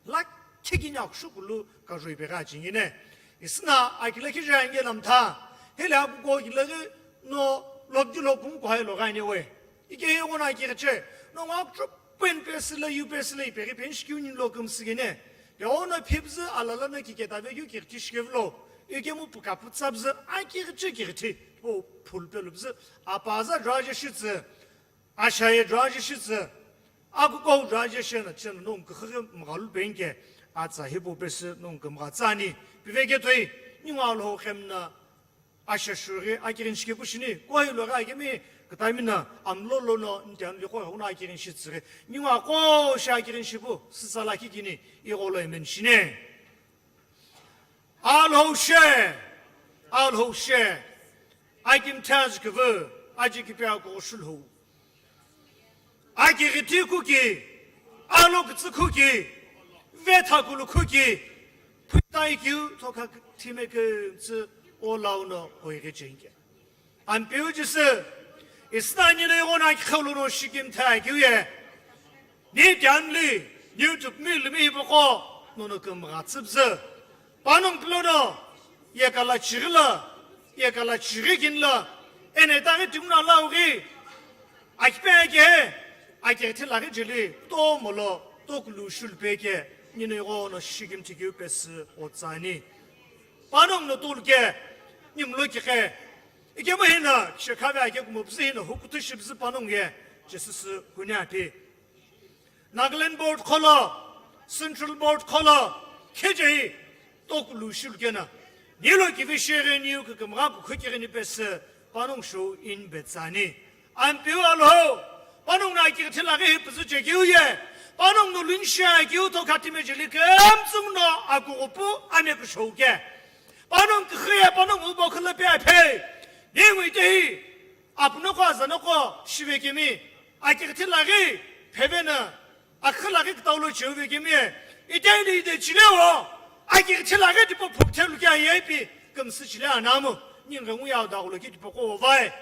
Lakhi kini akushu kulu kajou ipeghi acheni ne. Isina akile khije ange namtha. Hele akukuhou kile ghi no lobdi lo kumukuhai lo ghaine we. Ike ye ghono akighiche. Nongu akuchou Pen pesü lo, yu pesü lo, ipeghi penshi keu nilo kümsü kene. Pe ono phipüzü alala no kiketa vekeu kighithi shikevilo. Ikemu puka pütsapüzü akighithi kighithi. Po phulu pelupüzü. Apaza draje shitsü. Ashaye draje shitsü. Akuko draje shena chena nongu kükhe mghalu penke. Atsa hipo pesü nongu kümgha tsani. Piveke toi. Ningu alo khemna. Asha shuri akirin shike pushini, koi lo ga gimi, ktamina, amlo lo no, ntian li koi huna akirin shitsiri. Ningu ko sha akirin shipu, sisala kikini, igolo emen shine. Alhou she, alhou she, akim taz kivu, aji kipi ako shulhou. Akighithi kuki, alokütsü kuki, vetha kulu kuki, phutai kiu, toka thime kümtsü, o launo, oighi chenge. Ampeu jisü, isna nile yona kikholo no shikim tha kiu ye. Ni tianli, ni tup mi limi boko, nono kümgha tsübzü. Panung plono, yekala chirila, yekala chirikinla, ene taghi tumna laughi, akipeke, akirithilaghi jili, to molo, to kulu shulpeke, nino yego no shikim tikiu pesü otsani. Panung no tulke, nimlo kike, ikemo hina, shekhabe ake kumupsi hina, hukutu shibzi panung ye, Jesusu hunyati. Nagaland Board kholo, Central Board kholo, khejehi, tokulu shulkena. Nilo kivi shere niu kikimgha kukhukirini pesü, panung show in betsani. Ampeu alhou, panung na kithilaghi hi püzü chekiu ye, panung nu lunsha kiu to khatime jeli kemtsung no akugupu ame kushou ke. Panung kikhiye, panung ubo khalape aphe. Ni ngui tehi, apunoko azanoko, shivekemi, akithilaghi, phevena, akhilaghi ktaulo cheuvekemi, iteini ite chilewo, akithilaghi tipo phupthelu kia yepi, kümsü chile anamu, ninga ngu yau dagulo ki tipo ko vai.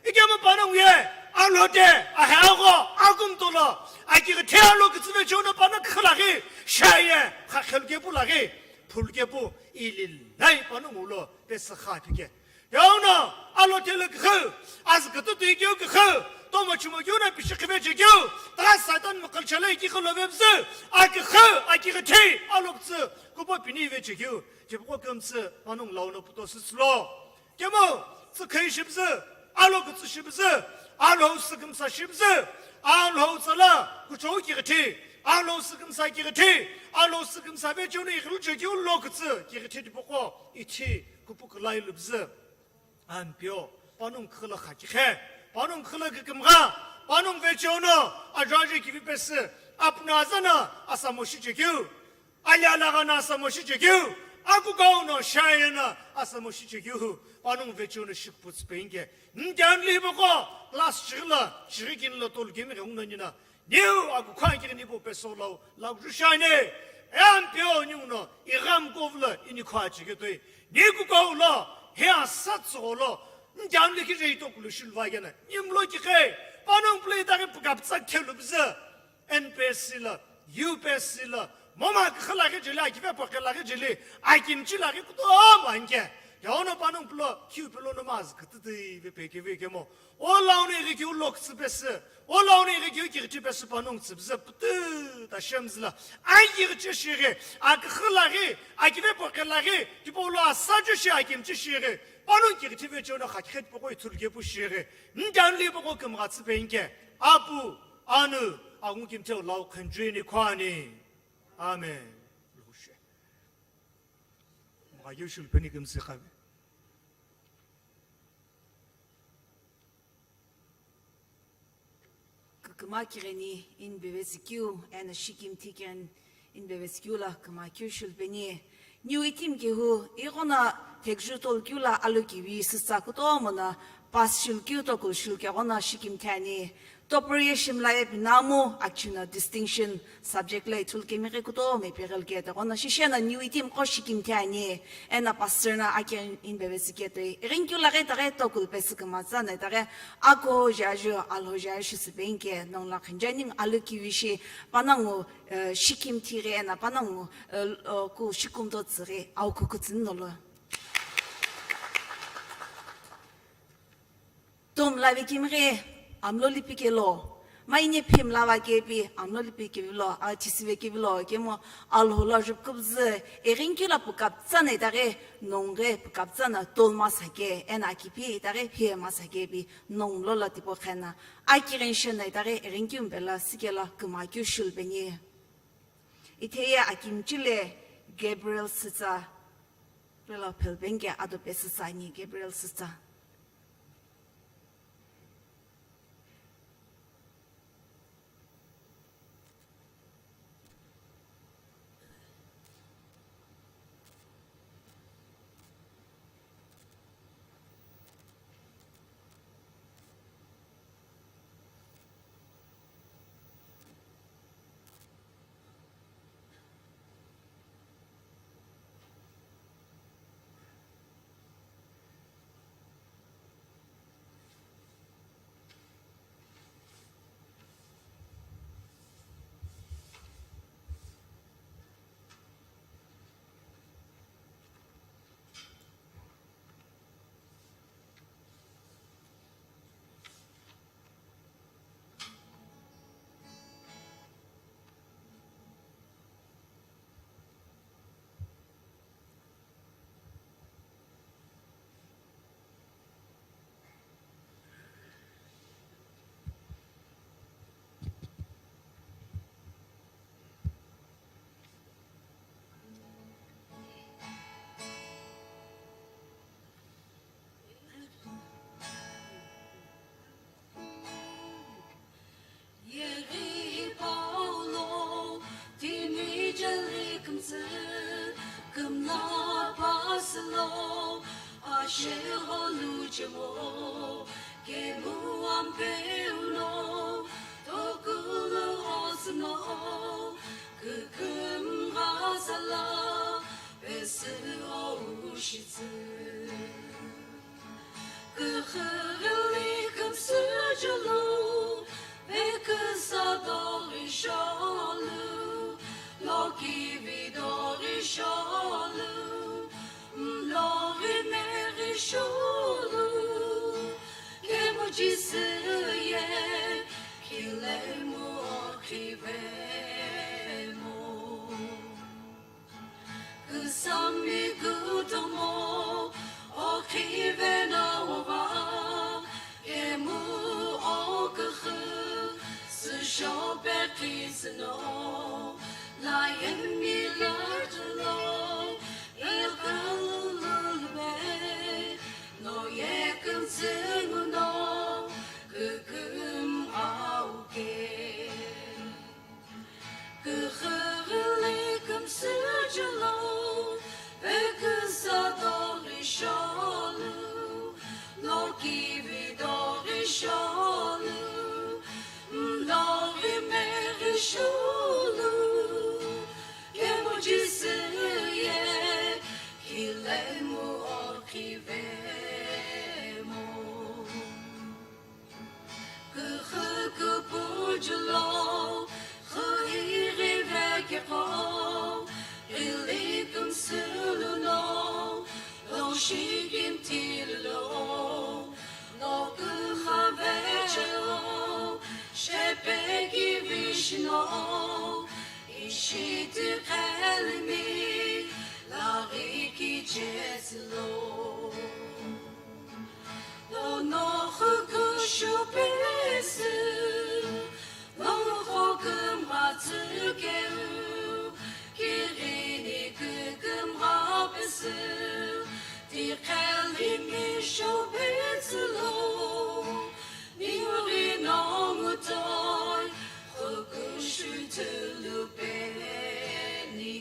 Ikemu panung ye, alote, ahago, agumtolo, akithelo kitsüve chona pana khilaghi, shaye, khakhel kepulaghi, phul kepu, ilil, nai panung ulo, pesakha pike. Yauno, alo tele kikhu, az kutu tui keu kikhu, tomo chumo keu na pishi khive che keu, ta Satan mukal chalai ki kholo vebzu, a kikhu, a kikhi, alo kutsu, kupo pini ve che keu, che poko kemtsu, manung launo puto sislo. Kemo, tsu khai shibzu, alo kutsu shibzu, alo sikimsa shibzu, alo tsala, kucho kikhi, alo sikimsa kikhi, alo sikimsa ve chuni khlu che keu lo kutsu, kikhi poko, ichi, kupu kulai lubzu. Ampio, panung khila khakikhe, panung khila kikimgha, panung vechono, ajaje kivi pesi, apna azana, asamoshi chekeu, alyalagana asamoshi chekeu, akukauno shayena, asamoshi chekeu, panung vechono shikputs penge, ntian liboko, las chigla, chirikin la tol kimi ungna nina, Niu akukha kiri nipu peso lau, lau jushane, e ampio niu no, iram kovla, ini kha chiketoi, ni kukau lo, he asat solo, njan liki je ito kulu shilva yana, nimlo kike, panung play dagi pukap tsak thelu bize, N P S C la, U P S C la, moma khala ke jeli, akive pa khala ke jeli, akim chila ke kuto manke, ya ono panung plo, kiu plo no maz, kutui, ve peke ve kemo, O launi ighi kiu lok tsü pesü, o launi ighi kiu kighithi pesü panung tsü püzü pütü ta shemzü la, ai kighithi shighi, akikhü laghi, akive pokhe laghi, tipau lo asachu shi akimchi shighi, panung kighithi vechono khakhe tipaqo ithulu kepu shighi, ntanli paqo kümgha tsü penke, Apu, Anu, Angu kimtheu lau khenjuni khwani. Amen. Mgha yu shulpeni kümsü khavi. Küküma kigheni inbevesi keu, eno shikimthi kigheni inbevesi keu la küküma keu shulpeni. Niu itim kehu, ighono thekjutolo keu la alokivi sütsa kutomo no pass shilkeu tokulu shilke ghono shikimthi ani. Topori ye shimla ye pinamu, akchina distinction, Subject lo ithulu kemi ghi kutomo ipi ghilike, toghono shisheno niu itim qo shikimthi ani, eno pastor no aki inbevesi ketoi. Ighinkeu laghi taghi tokulu pesü kümtsü ani taghi ako jaju, alho jaju shisü penke, nongu lo khenjani alokivi shi, panongu, eh, shikimthi ghi eno panongu, eh, ku shikumto tsü ghi, au kukutsü nolo. Tom lavi kimghe, amlo lipikelo, Maine phimlava kepi, amlo lipi kivilo, a chisive kivilo, kemo Alhou lo jupkubzü, eghinkeu lo pukaptsana itaghi, nonghe pukaptsana tolmasake, eno akipi itaghi phiemasake pi, nonglo lo tipau khena, akighenshena itaghi, eghinkeu mpelo, sikelo, kumakeu shulupeni. Itheye akimchile Gabriel Sütsa, pelo phelpenge ado pesüsa ani Gabriel Sütsa. Yeghi Paulo, timi jeli kümtsü, kümla pasülo, ashe holu chemo, kemu ampeu no, tokulu osüno, küküm ghazala, pesü o ushitsü. Küxüghili kümsüchülu, ve küsa doghi sholu, lokivi doghi sholu, mloghi meghi sholu, kemu Jisü ye, khilemu okhivemu. Küsami kutomo, okhivena ova, kemu oküxü, süshope khisüno, layemi lajülo, ikalululube, no yekümtsü nguno, küküm auke. Küxüghili kümsüchülu, ve küsa doghi sholu, lokivi doghi sholu, mloghi meghi sholu, kemu Jisü ye, khilemu okhivemu. Küxü küpüchülo, xü ighi vekeqo, ili kümsüluno, loshi kintililo, loküxa vecheo, shepe kivishino, ishi tiqhelimi, laghi kichetsülo. Dono xüküshu pesü, nono xokümgha tsükeu, kighini kükümgha pesü, tiqhelimi shopetsülo, ninguri nongu toi, xüküshu tülupeni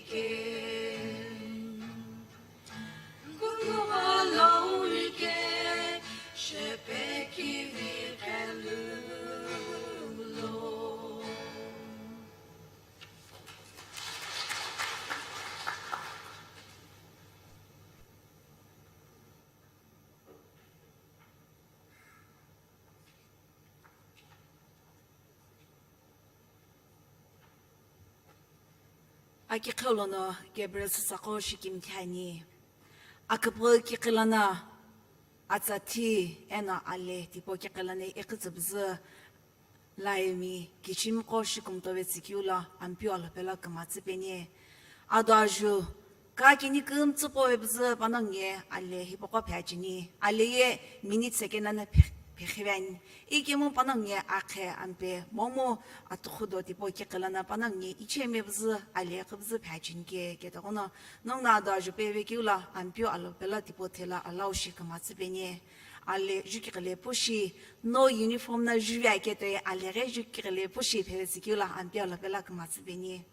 ke. Kungugha lounike, shepe kivi qelulo. Akiqhelo no Gabriel Sütsaqo shikimthi ani. Aküpüghü kiqi lono atsa thi eno ale tipau kiqi lono iqhitsüpüzü Laimi kichimiqo shikumtove tsükeu lo Ampeu Alhou pelo kümatsü peni. Ado ajo, kakini kümtsü pove püzü panongu ye ale hipaqo phe cheni. Ale ye minute second ana phe-, phe khiven. Ikemu panongu ye akhe ampe momu atukhudo tipau kiqi lono panongu ye icheme püzü ale qhüpüzü phe cheni ke, ketoqono nongu no ado ajo peve keu lo Ampeu Alhou pelo tipau thela alhou shi kümatsü peni. Ale jukiqi le pushi, no uniform no juve aketoi, ale ghi jukiqi le pushi pheve tsükeu lo Ampeu Alhou pelo kümatsü peni.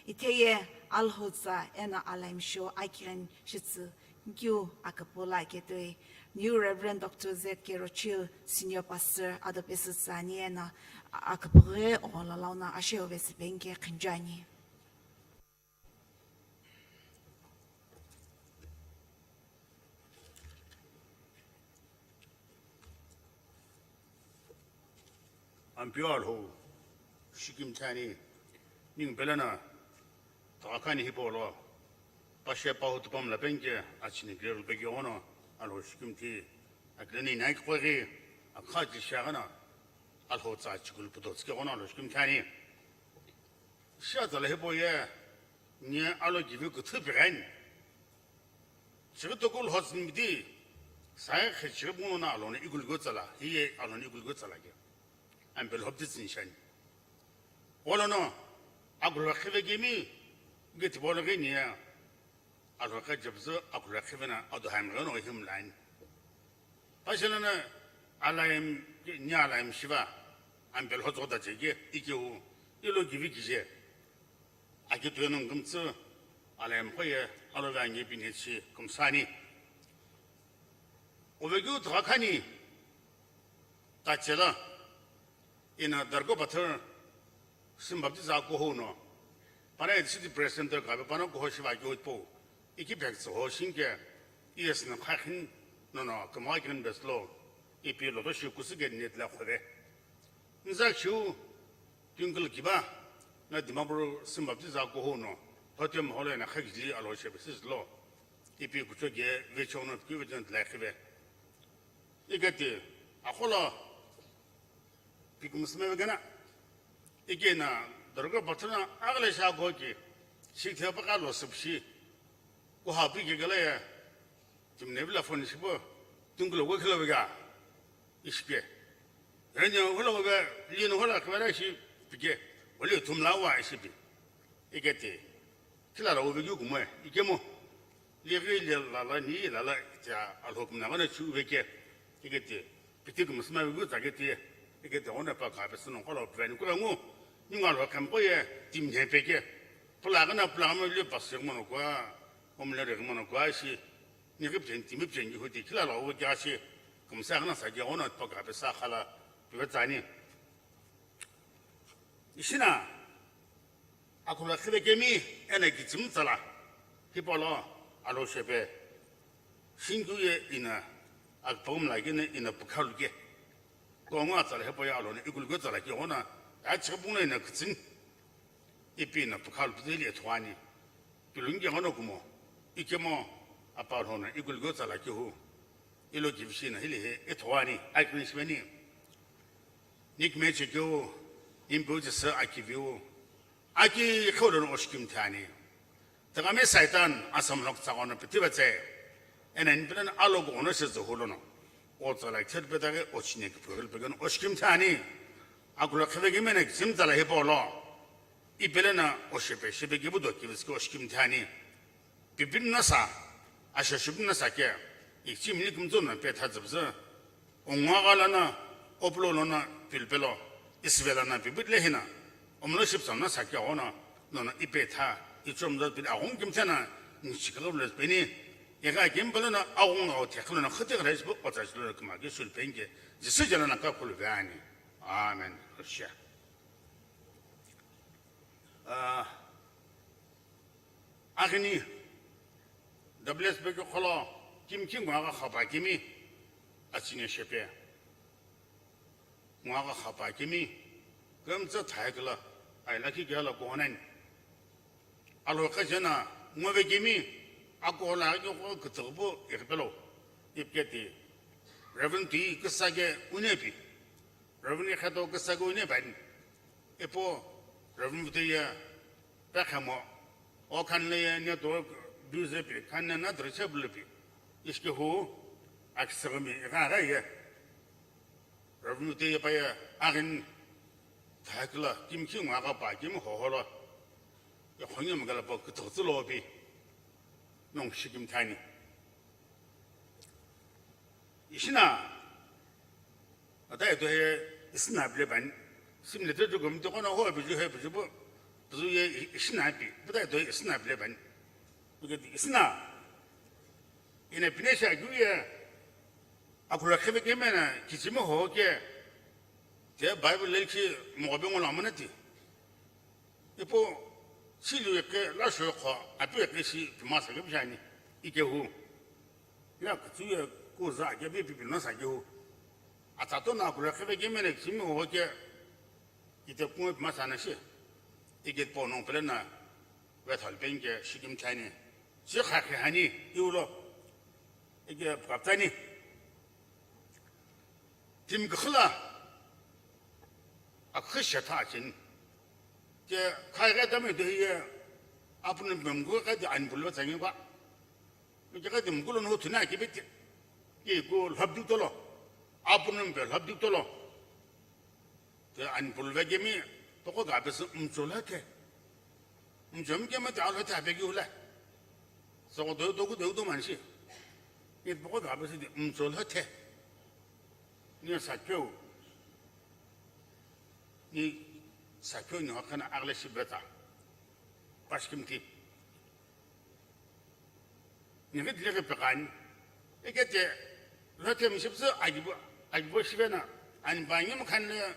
Itheye Alhou tsa eno Alaim show akighini shitsü keu aküpüla aketoi, New Reverend Doctor Z K Rochil, Senior Pastor, ado pesü tsü ani eno aküpüghi ogholo launo ashe uvesi penke qhinju ani. Ampeu Alhou shikimthi ani, ningu pelo no tokha khani hipau lo, pashe pahu tupam la penke achini gre rulpe keu ghono Alhou shikimthi, akilani nai kukughi akha chi shiaghi no Alhou tsa chikulu puto tsükeu ghono Alhou shikimthi ani. Shi atsala hipau ye, nge alo kivi küthü pigheni. Chighi toku lhotsü ni miti, sai khe chighi pungu no alo no ikulu keu tsala, hiye alo no ikulu keu tsala ke. Ampe lhopti tsü nishani. Olo no, akulhokhive kemi, geti bolo ghi niya. Alhokhe jebzü akulhokhive na ado hamghe no him line. Pashe lono Alaim, ni Alaim shiva, ampe lhotso da cheke, ikeu, ilo kivi kije. Aki tueno ngumtsü, Alaim khoye, alo ve ange pini chi kumsani. Ovekeu tokha khani, tachela, ina Dargo Pathar, Sim Baptist akuhou no, pana City Press Center kabe pana kuho shiva keu po, iki bag tsoho shinke, E S no khakhin, nono, kama kin beslo, ipi loto shi kusu ke net la khove. Nza chiu, twinkle kiba, na Dimapur Sim Baptist akuhou no, hotem hole na khagili alo she besis lo, ipi kucho ge, vecho no, kuve jan la khive. Ikati, akhola, pikimsime vegena, ikena, Dargo Pathar na aghile sha goki, shikthepaka lo sipshi, kuha piki gele ya, timne vila phone shipo, tungkulo wekilo vega, ishpe. Enyo hula wega, lino hula kwara shi pike, wali tumla wa ishipi. Ikati, kila la wegi kumwe, ikemo. Lighi le lala ni lala tia Alhou kumna gana chu veke. Ikati, piti kumsma vegu tsaketi. Ikati, ona pa ka pe suno kola pvani kula ngu. Ninga Alhou kam koye, tim ne peke. Pula gana pula gama le pas mono kwa. Omle re mono kwa shi. Nighi pchen, timi pchen, Yehudi kila la wegi ashi. Kumsa gana sa ge ona pa ka pe sa khala. Pive tsani. Ishina, akhulokhive kemi ena kichimi tsala, hipau lo Alhou shepe, shingkeu ye ina, akpagum la kene ina pukhalu ke. Kongo atsala hipau ye alo no ikulu keu tsala ke ghono, achighipunglo ina kichimi, ipi ina pukhalu putili ethogani. Pilungi ghono kumo, ikemo, apa Alhou no ikulu keu tsala ke hu, ilo kivishi ina hili he ethogani, akini shimeni. Nikme chekeu, impeu chesü akiviu, aki kholo no oshikimthi ani. Tagame Saitan, Assam lok tsagono pitivatse. Ena inpilana alogo ono se zohulono. O tsala khet petare ochine ke puril pegen oshikimthi ani. Akulo khevegimene kichimi tsala hipau lo. Ipelena oshepe, shepe kibudo kiviski oshikimthi ani. Pipinna sa, ashashupinna sa ke, ichimni kumtso na pe tha zibzi. Ongwa gala na, oplo lo na, pilpelo, isvela na, pipit lehina, omlo shipsam na sa ke ghono, nono ipe tha, ichom zot pil aghung kimthe na, nchikalo le peni, ega kimbalo na, aghung au thekhlo na, khate gra isbo, ota islo kuma ke sul penke, Jisu jana na ka kulvani. Amen. Russia. Ah, Aghini, W S B ke kholo, kimki ngwa gha khapa kimi, achine shepe. Ngwa gha khapa kimi, kümtsa thai kala, ai lakhi kala konen. Alo kajana, ngove kimi, akola ke ko kutsubu, irpelo, ipketi. Reverend T, kisa ke unepi. Reverend Kheto Küsaku ine pani. Ipu Reverend Vutuye pekhemo, o khanle ye network busy pi, khanle na drishe bulipi. Ishke hu, akisagami, ikha ye. Reverend Vutuye pa ye, agin, thakla, kimchi ngwa ka pa, kim ho ho lo. Ye khonye mgala pa, kutu lo pi. Nong shikim thani. Ishina, ata ito he isina bile bani. Simle te jukum to kono ho biju he biju bo. Biju ye ishina bi. Ata ito isina bile bani. Buke isina. Ina pinesha ju ye. Akula khebe ke mena kichimo ho ke. Te Bible le ki mo be ngolo manati. Ipu silu eke la shokho, api eke si pimasa ke bishani, ike hu. Ya kutsu ye kuza ke bi pipi no sa ke hu. Atato na kula khebe ke mene kimi ho ke, ite kuma pimasa na shi. Ike po nong pele na, we thal pen ke shikim thani. Si kha khe hani, iulo. Ike kaptani. Timi küxü la, aküxü shetha cheni. Ke khai ghi tami de ye, apunu bemgu ghi de anbulu tsangi ba. Ke ghi de mgulo no thuna ki bete. Ke ku lhab du tolo. Apunu be lhab du tolo. Te anbulu ve gemi, toko ga bese mchola ke. Mchomi ke mate alo te abegi ula. Soko do, dogu, dogu, do manshi. Ni boko ga bese di mchola te. Ni sakyo. Ni sakyo ni hakana agle shibeta. Pashkim ti. Nighi dilekhi peqani. Ekete, lhote mishipsu agibo, agibo shivena, ani bangi mkhanle,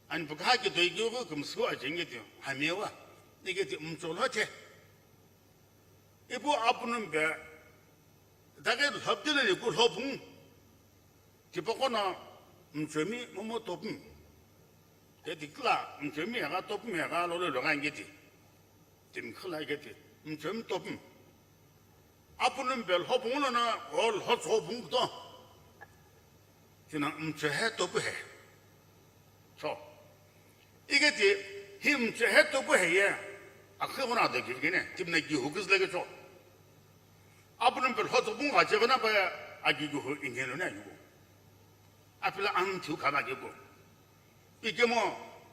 ani bukha ke doigyo ko kumsu ajenge te, hamewa. Ekete, mcho lhote. Ipu apunum be, dake lhopdele ni ku lhopung. Tipaqo no mchomi momo topum. Te tikla mchomi ega topum ega lolo lo gangi ti. Timkhila ike ti mchomi topum. Apunum be lhopung lo na o lho topung to. Tina mcho he topu he. Cho. Ike ti hi mcho he topu he ye. Akhe gona de givgene. Timna gi hukis lege cho. Apunum pe lho topung ga chegana pa agi gu hu ingelo na yugo. Apila ang thiu khaba ke ko. Ikemo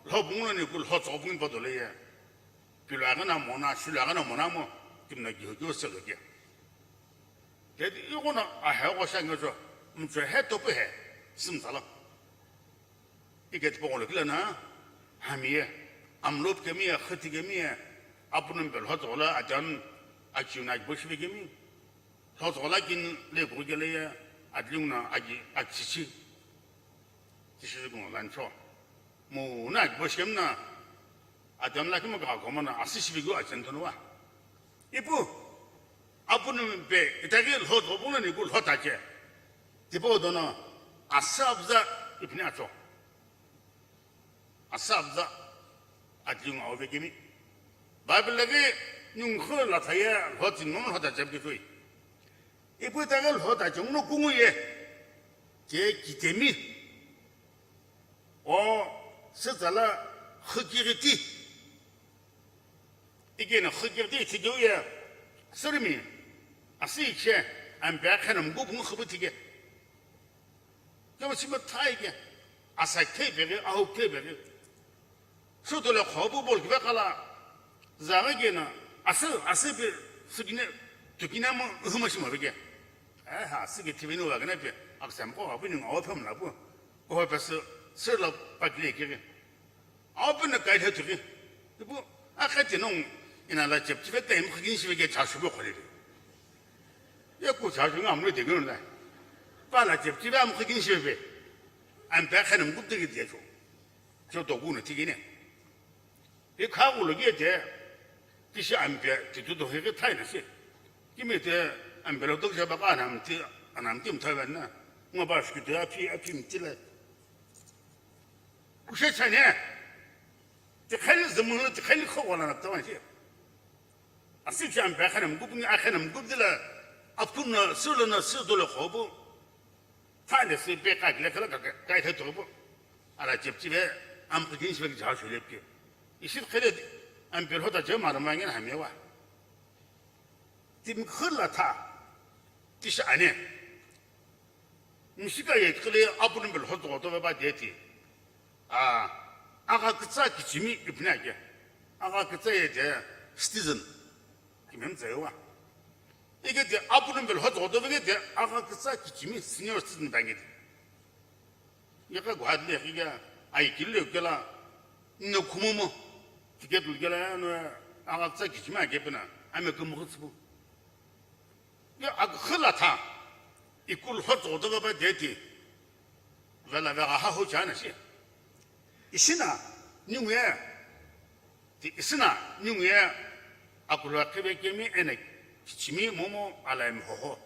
lhopung lo ni ku lho tsopung pa dole ye. Pilo aga na mona, shilo aga na mona mo, kimna gi ho se lo ke. Ke ti iko na a he ko sha nge so, mcho he topu he, sim sala. Ike tipo lo kila na, hamiye, amlop kemiye, khati kemiye, apunum pe lho tsola, atan, achiu na bo shibe kemi. Lho tsola kin le ko gele ye, adlung na agi, achichi. Chichi gun lan cho. Mu na bo shem na, adam la kimo ga goma na, asi shibi gu achen tono wa. Ipu, apunum pe, itagi lho tsopu na ni ku lho ta che. Tipo dono, asabza, ipni acho. Asabza, adlung au vekimi. Bible lagi, nung khu la thaye, lho tin nom lho ta chep ki tui. Ipu ta ga lho ta chung no kungu ye. Ke kitemi. O, se tsala, khukiri ti. Ike na khukiri ti, ti ye. Sirmi. Asi che, ampe khana mgu bungu khubu ti ke. Kama sima thai ke, asa thei bege, ahu thei bege. Sutole khobu bol kibe kala, zaga ke na, asa, asa be, sugine, tukine mo, huma shima bege. Eh, ha, sige tibi no wagana be, aksam ko, abu ni ngawa phem la bu. Ko pe se, se la pakle ke. Apu na kai thatu ki. Ipu, akhe tino, ina la chep chive time khakin shive ke chashu bo khole. Ye ku chashu ngam lo de gno na. Pa la chep chive am khakin shive. Am pa khanam gup de ge cho. Cho to gu na ti gine. Ye kha gu lo ge de. Ti shi am pa ti tu do he ke thai na se. Ki me te am pa lo to ja ba ka nam ti, anam ti mtha na. Ngo ba shi ki te api, api mti la. Kushe chane. Tikhali zumulu, tikhali kho wala na tawanshi. Asi cham pe khanam gup ni akhanam gup dila. Apun na sulu na sulu le khobu. Thale si pe ka le kala ka, ka, ka, ka, Ala chepchive, amkha kinishive ki jaha shole pike. Ishi khele, ampelho ta je marama ngen hamewa. Timkhul la tha, tishi ane. Mishika ye khele apunu belho to to ba de ti. A, agha kütsa kichimi ipna ke. Agha kütsa ye de citizen. Kimem tsaewa. Ike de apunu belho to to ke de agha kütsa kichimi senior citizen bangi de. Yaka guhadle higa aikillo kela, no khumomo, ticket lukela no agha kütsa kichimi ake pena, ame kumukhutsupu. Ya akhila tha, ikul hot odo ba deti, vela vega ha ho chana shi. Ishina, ninguye, ti isina, ninguye, akula khive kemi ene, kichimi momo alaim hoho.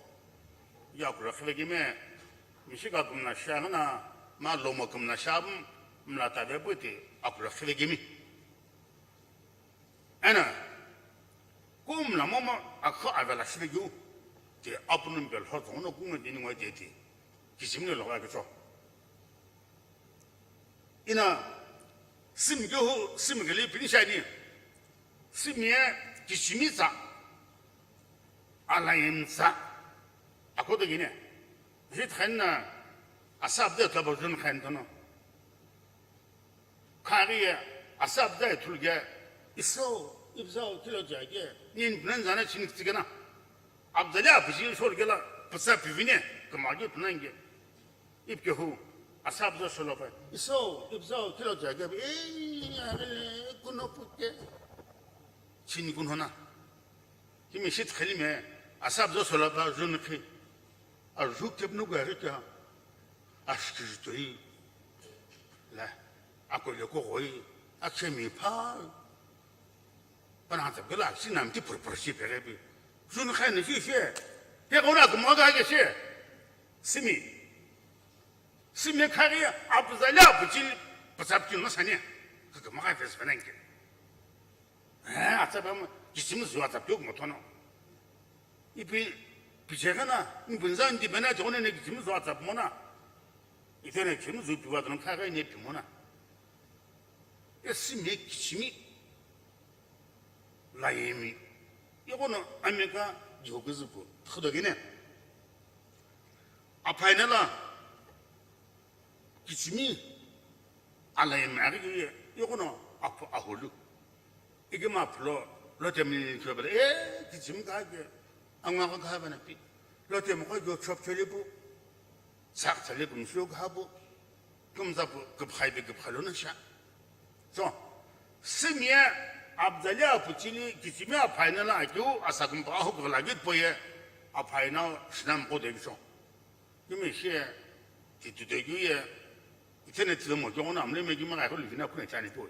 Ya akula khive kemi, mishika kumna shangana, ma lomo kumna shabum, mla tabe buti, akula khive kemi. Ena, kumla momo akha avela shiligiu, ti apunu belho zongo kunga dini ngwa deti, kichimi lo wa kicho. Ina, sim gehu, sim geli pini shani, sim ye kichimi tsa, alaim tsa, akodo gine, jit khanna, asab de tabajun khan tono. Khaghi ye, asa abza ye thulge, isao, ibzao, kilo jage, nin pnan zana chinik tsigana. Abzali apishi shorgela, pasa pivine, kamagi pnange. Ipke hu, asa abza sholopa, isao, ibzao, kilo jage, eh, agele, kuno puke. Chini kunhona. Kimi shit khalime, asa abza sholopa, jun khi. A ju kep nu gari kya. Ashki jutoi. La, ako le ko goi, a chemi pa. Pana ta gela, si nam ti pur pur si pere bi. Jun khan ni si si. Pe ko na ko ma ga ke si. Simi. Simi khari, apzali, apchil, psap kin na sani. Ka ma ga fes fanan ke. Eh, atsapamo, kichimi zuwa atsapyo kumo tono. Ipi, pichekana, ipi nza ndi bena chokone ne kichimi zuwa atsapmona. Itene kichimi zuwa piwa tono kaka ne pimona. Esime kichimi. Layemi. Yokono ameka, yokuzuku. Khodogene. Apainala. Kichimi, alaye mari ye, yokono apu ahulu. Ike ma pulo, lote mi ni chobele, eh, kichimi ka ke, angwa ka ka bana pi. Lote mo ko yo chop chole bu, sak chale kum shu ka bu, kum za bu, kup khai be kup khalo na sha. So, simye, abzali apuchili, kichimi apainala akyu, asakum pa ahu kala git poye, apaina shinam ko de so. Kimi shi, ti tu te kyu ye, itene ti mo kyo na mle me kimi ga ko lina kuna chani to.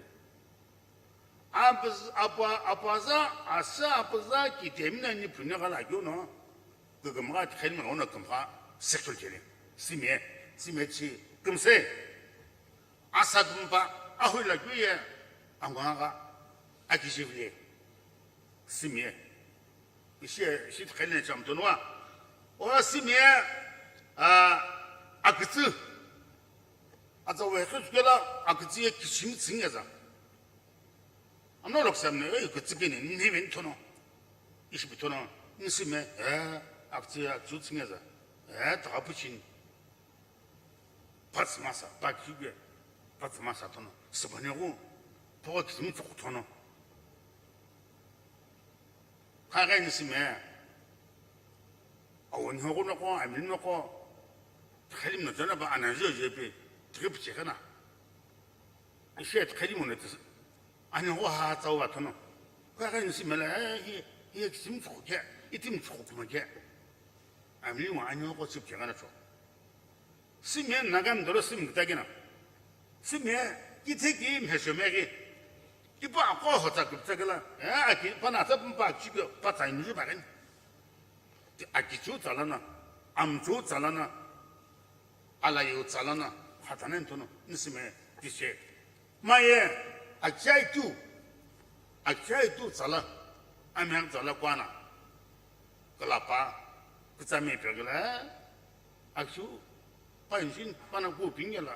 Apz-, apa, apaza, asa apaza ki temina ni pune gala kyo no. Kukuma ga khen mo no kumpa, sekul kene. Sime, sime chi, kumse. Asa kumpa, ahu la kyu ye, angwa ga, akijivle. Simye. Ishi, ishi khele cham tunwa. O simye, a, akitsu. Atsa we khis kela akitsu ye kichimi tsing ya za. Amno lok samne, eh, kitsu kene, ni ben tono. Ishi bitono, ni simye, eh, akitsu ya, tsu tsing ya za. Eh, ta puchin. Pats masa, pa kige, pats masa tono, sibane go, poko kisimi tsoko tono. Khaga ni sime, awon hogo no ko, amin no ko, khalim no jana ba ana jo je pe, trip che kana. Ishe khalim no tis, ani go ha tsa wa tono. Khaga ni sime la, eh, hi, hi kisimi tsoko ke, itim tsoko kuma ke. Amin wa ani go sip che kana cho. Sime nagam dolo sim kita kina. Sime kithe ki mhesho megi. Kipa ko hotsa kuptsa kala. Eh, aki pana sa pa chikyo pa tsai nju bagen. Ti aki chu tsala na. Am chu tsala na. Ala yu tsala na. Hatanen tono. Nisime ti she. Maye, achai tu, achai tu tsala, amyang tsala kwana. Kalapa, kutsami pegla, akshu, pa inshin, pana ku pingela,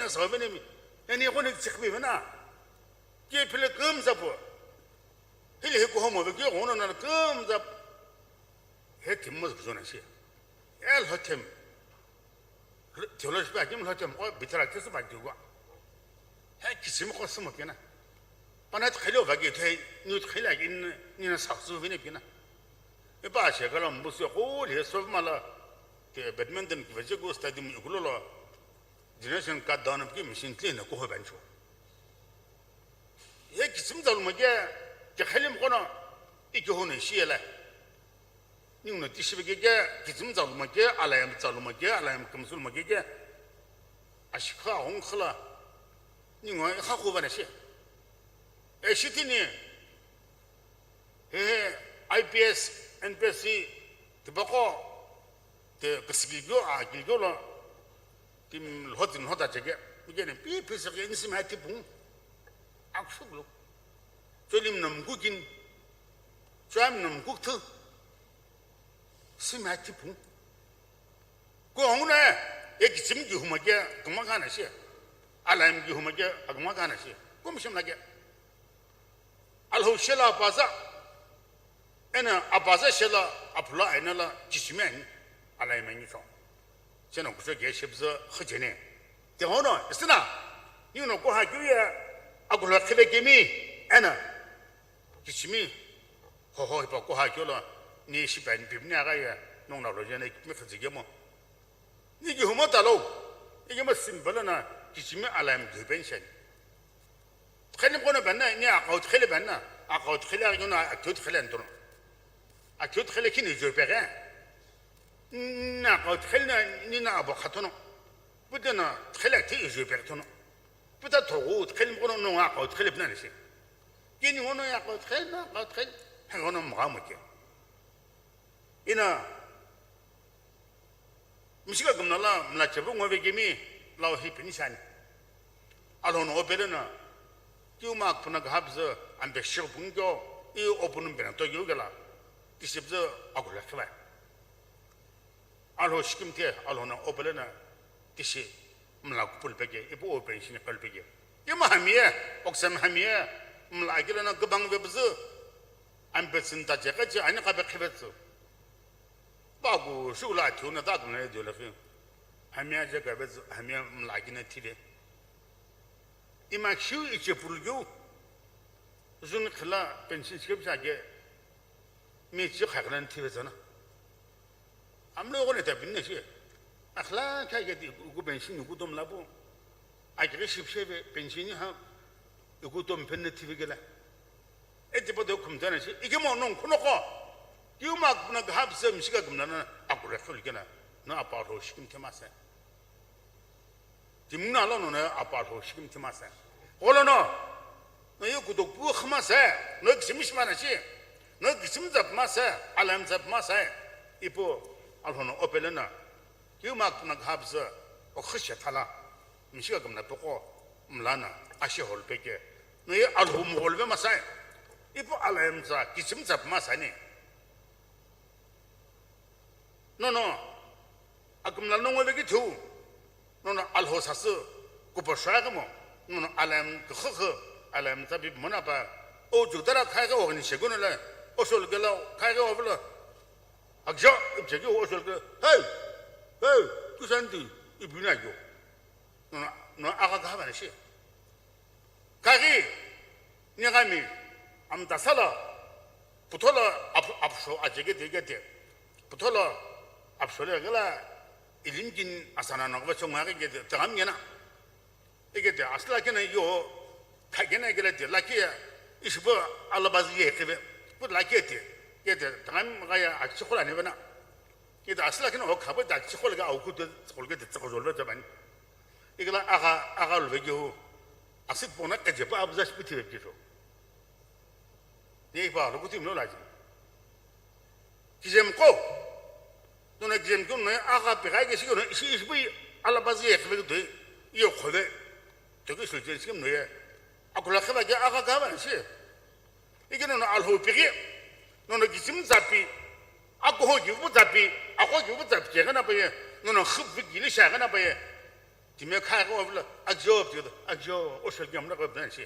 na sa vene mi. Eni ko ni tsikbi vena. Ke phile kumza po. Hile he kuhomo ve ke ghono na kumza. He timmo zona shi. E lhotem. Theology pa kim lhotem o bitara kesu pa diwa. He kisimi ko sumo kena. Pana tkhelo va ke thai, ni tkhela ke ni na saksu vene pina. E pa she kala mbusu ko le so mala. Te badminton ki veje ko stadium ikulo lo. Generation cut down ki machine clean ko ho bancho. Ye kisim zaluma ke, ke khalim kono, iki hono shi yela. Ninguno tishi ke ke, kisim zaluma ke, alayam zaluma ke, alayam kumsuluma ke ke. Ashikha hong khala. Ningo e kha ko bana shi. E shitini. He, I P S, N P S C, tibako, te, kisikilgyo, a, kilgyo lo, tim lhotin lhota cheke, migene, pi, pi, seke, nisi mai tipung, aksuk lo. Cholim nam kukin, choam nam kuktu, si mai tipung. Ko hongna, e kichim ki huma ke, kuma kana shi. Alaim ki huma ke, akuma kana shi. Kum shim lage. Alhou shela apaza. Ena apaza shela apula aina la chichimi ani. Alai mangi chong. Chena kucho ge shibza khajene. Te hono, isina. Yuno ko ha kyu ya. Akula khive kemi. Ena. Chichimi. Ho ho hipa ko ha kyo la. Ni shipa ni pimni aga ya. Nong na lo jene kimi khajige mo. Ni ki huma talo. Iki ma simple na kichimi alaim ki pension. Tkheli kono banna, ni akau tkheli banna, akau tkheli agyo na akyo tkheli antono. Akyo tkheli kini jo pege. Na akau tkheli na, ni na abo khatono. Buda na tkheli akti jo pege tono. Buda thogu tkheli kono no akau tkheli bna ni shi. Kini ono akau tkheli na, akau tkheli. He ono mga mo ke. Ina, mishika gumna la mla chebu ngove gimi, lao hi pini shani. Alo no opele na, kiu mak puna ghabza, ambe shir pungyo, i opunum bena to yu gela, kisibza agula khibai. Alo shikim te, alo no opele na, tishi, mla kupul pege, ipu open shini kal pege. Ima hamie, oksam hamie, mla agila na gubang vebzu, ambe tsin ta cheka che, ani kabe khibetsu. Bagu shugula thiuna ta kuna de la fi. Hamia je ka bez hamia mla kina thile. Ima shiu iche pulgyu. Zun khla pension scheme sa ge. Mi chi khaglan thibe zana. Amlo gone ta binne shi. Akhla kha ge di ku pension ku dom la bu. Akiri shipsheve pension ha iku tom penne thivigela. Eti poto kumtana shi, ikimo nong kunoko. Kiuma kuna gahap se mishika kumna na akure fulikena. No apa lo shikim temase. Timuna lo no na apa lo shikim temase. Olo no. No yo kudo pu khmase. No kisim shimana shi. No kisim zap mase. Alam zap mase. Ipo alhono opelena. Kiuma kuna gahap se. O khisha thala. Mishika kümla peko mlana ashe holpe ke. No ye alhou mughol ve masai. Ipu alayim tsa kichim tsa puma sani. No no. Akümla no ngove ki thu. No no alhou sasü kupo shwa kamo. No no alayim kükükü alayim tsa bi mona pa. O jutara khai ka ogni shegono la. O shol gela khai ka ovla. Akja ipcheki o shol gela. Hey. Hey. Kusanti ibina yo. No no aga ka ba shi. Kaghi, nighami, amtasala, puthola ap-, apsho ajegete gete, puthola apshole gela ilimkin asana nokva chonga gete, tagam gena. Egete, asla kena yo, kagena gela de, lakiya, ishibo alabazi ye kebe, bu lakiya de, gete, tagam gaya achi khola ne bana. Gete, asla kena o kabo da achi khola ga au kude, khola gete, tsako zolve tabani. Igala aga, aga luve gehu. Asit pona kajepa abza shipiti ve gehu. Ne ipa lo kuti mlo laji. Kijem ko. Nona kijem ko no aga pe ga ge shi no shi shi bi alabazi ye khave do. Yo khave. To ki shul jen shi no ye. Akula khava ge aga ga ba shi. Ike nono alhou pighi, nono kichim tsapi, akuho kivu tsapi, akho kivu tsapi cheghi na paye, nono khip vik gili shaghi na paye. Time kha ko avla, akjo, akjo, o shel gam na ko bna shi.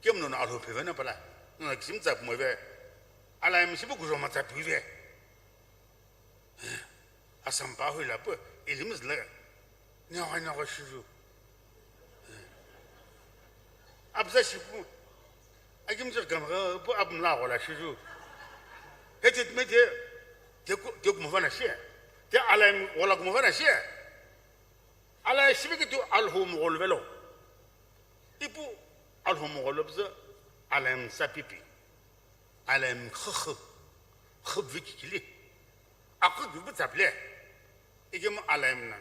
Kem nono alhou pighi na pala, nono kichim tsapi mo ve, alayim shibu kujo ma tsapi ve. Asam pa hui la pu, ilim zla. Nyawa nyawa shiru. Abza shipu. Akim zir gam pu abm la wala shiru. Hetit me de, de ku, de kumvana shi. De alayim wala kumvana shi. Alayim shibi ki tu alhou mughol velo. Ipu alhou mughol bza alayim sa pipi. Alayim khakha. Khub vikikili. Akhu gibu tsaple. Igemu alayim na.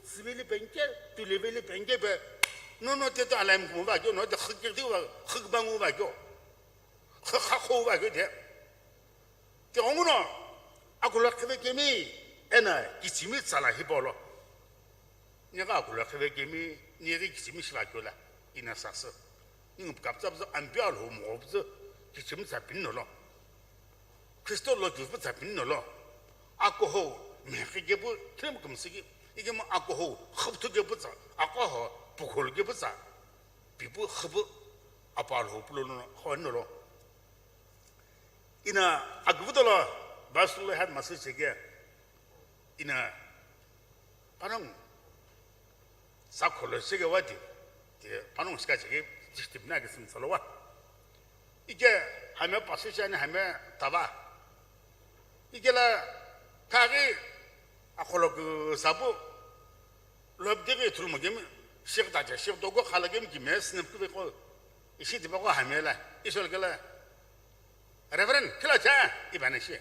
Tsibeli penke, tuleveli penke pe. No, no, te to alayim kumu va kyo, no, te khikirti va, khikbangu va kyo. Khakho va kyo te. Te ongu no, akula khive kemi, ena, kichimi tsala hipolo. Niga akula khive kemi, nigi kichimi shiva kyo la, ina sasü. Ningu kaptsa psa, ampi alhou mo psa, kichimi tsapin no lo. Kristo lo kivu tsapin no lo. Akoho, mekhe kepu, trim kumsiki, igemu akoho, khuptu kepu tsa, akoho, pukhol kepu tsa, pipu khupu, apa alhou pulo no, hon no lo. Ina, agvudolo, Bible head masu cheke. Ina, panong, sa kholo cheke wati, te panong sika cheke, tistip na ke sim solo wa. Ike, hame pasu chani hame tava. Ike la, kagi, akholo ku sabu, lobdigi thulmo gemi, shik dacha, shik dogo khala gemi gimi, snip ku ko, ishi tiba ko hame la, isol ke la, Reverend, kila cha, ibana shi.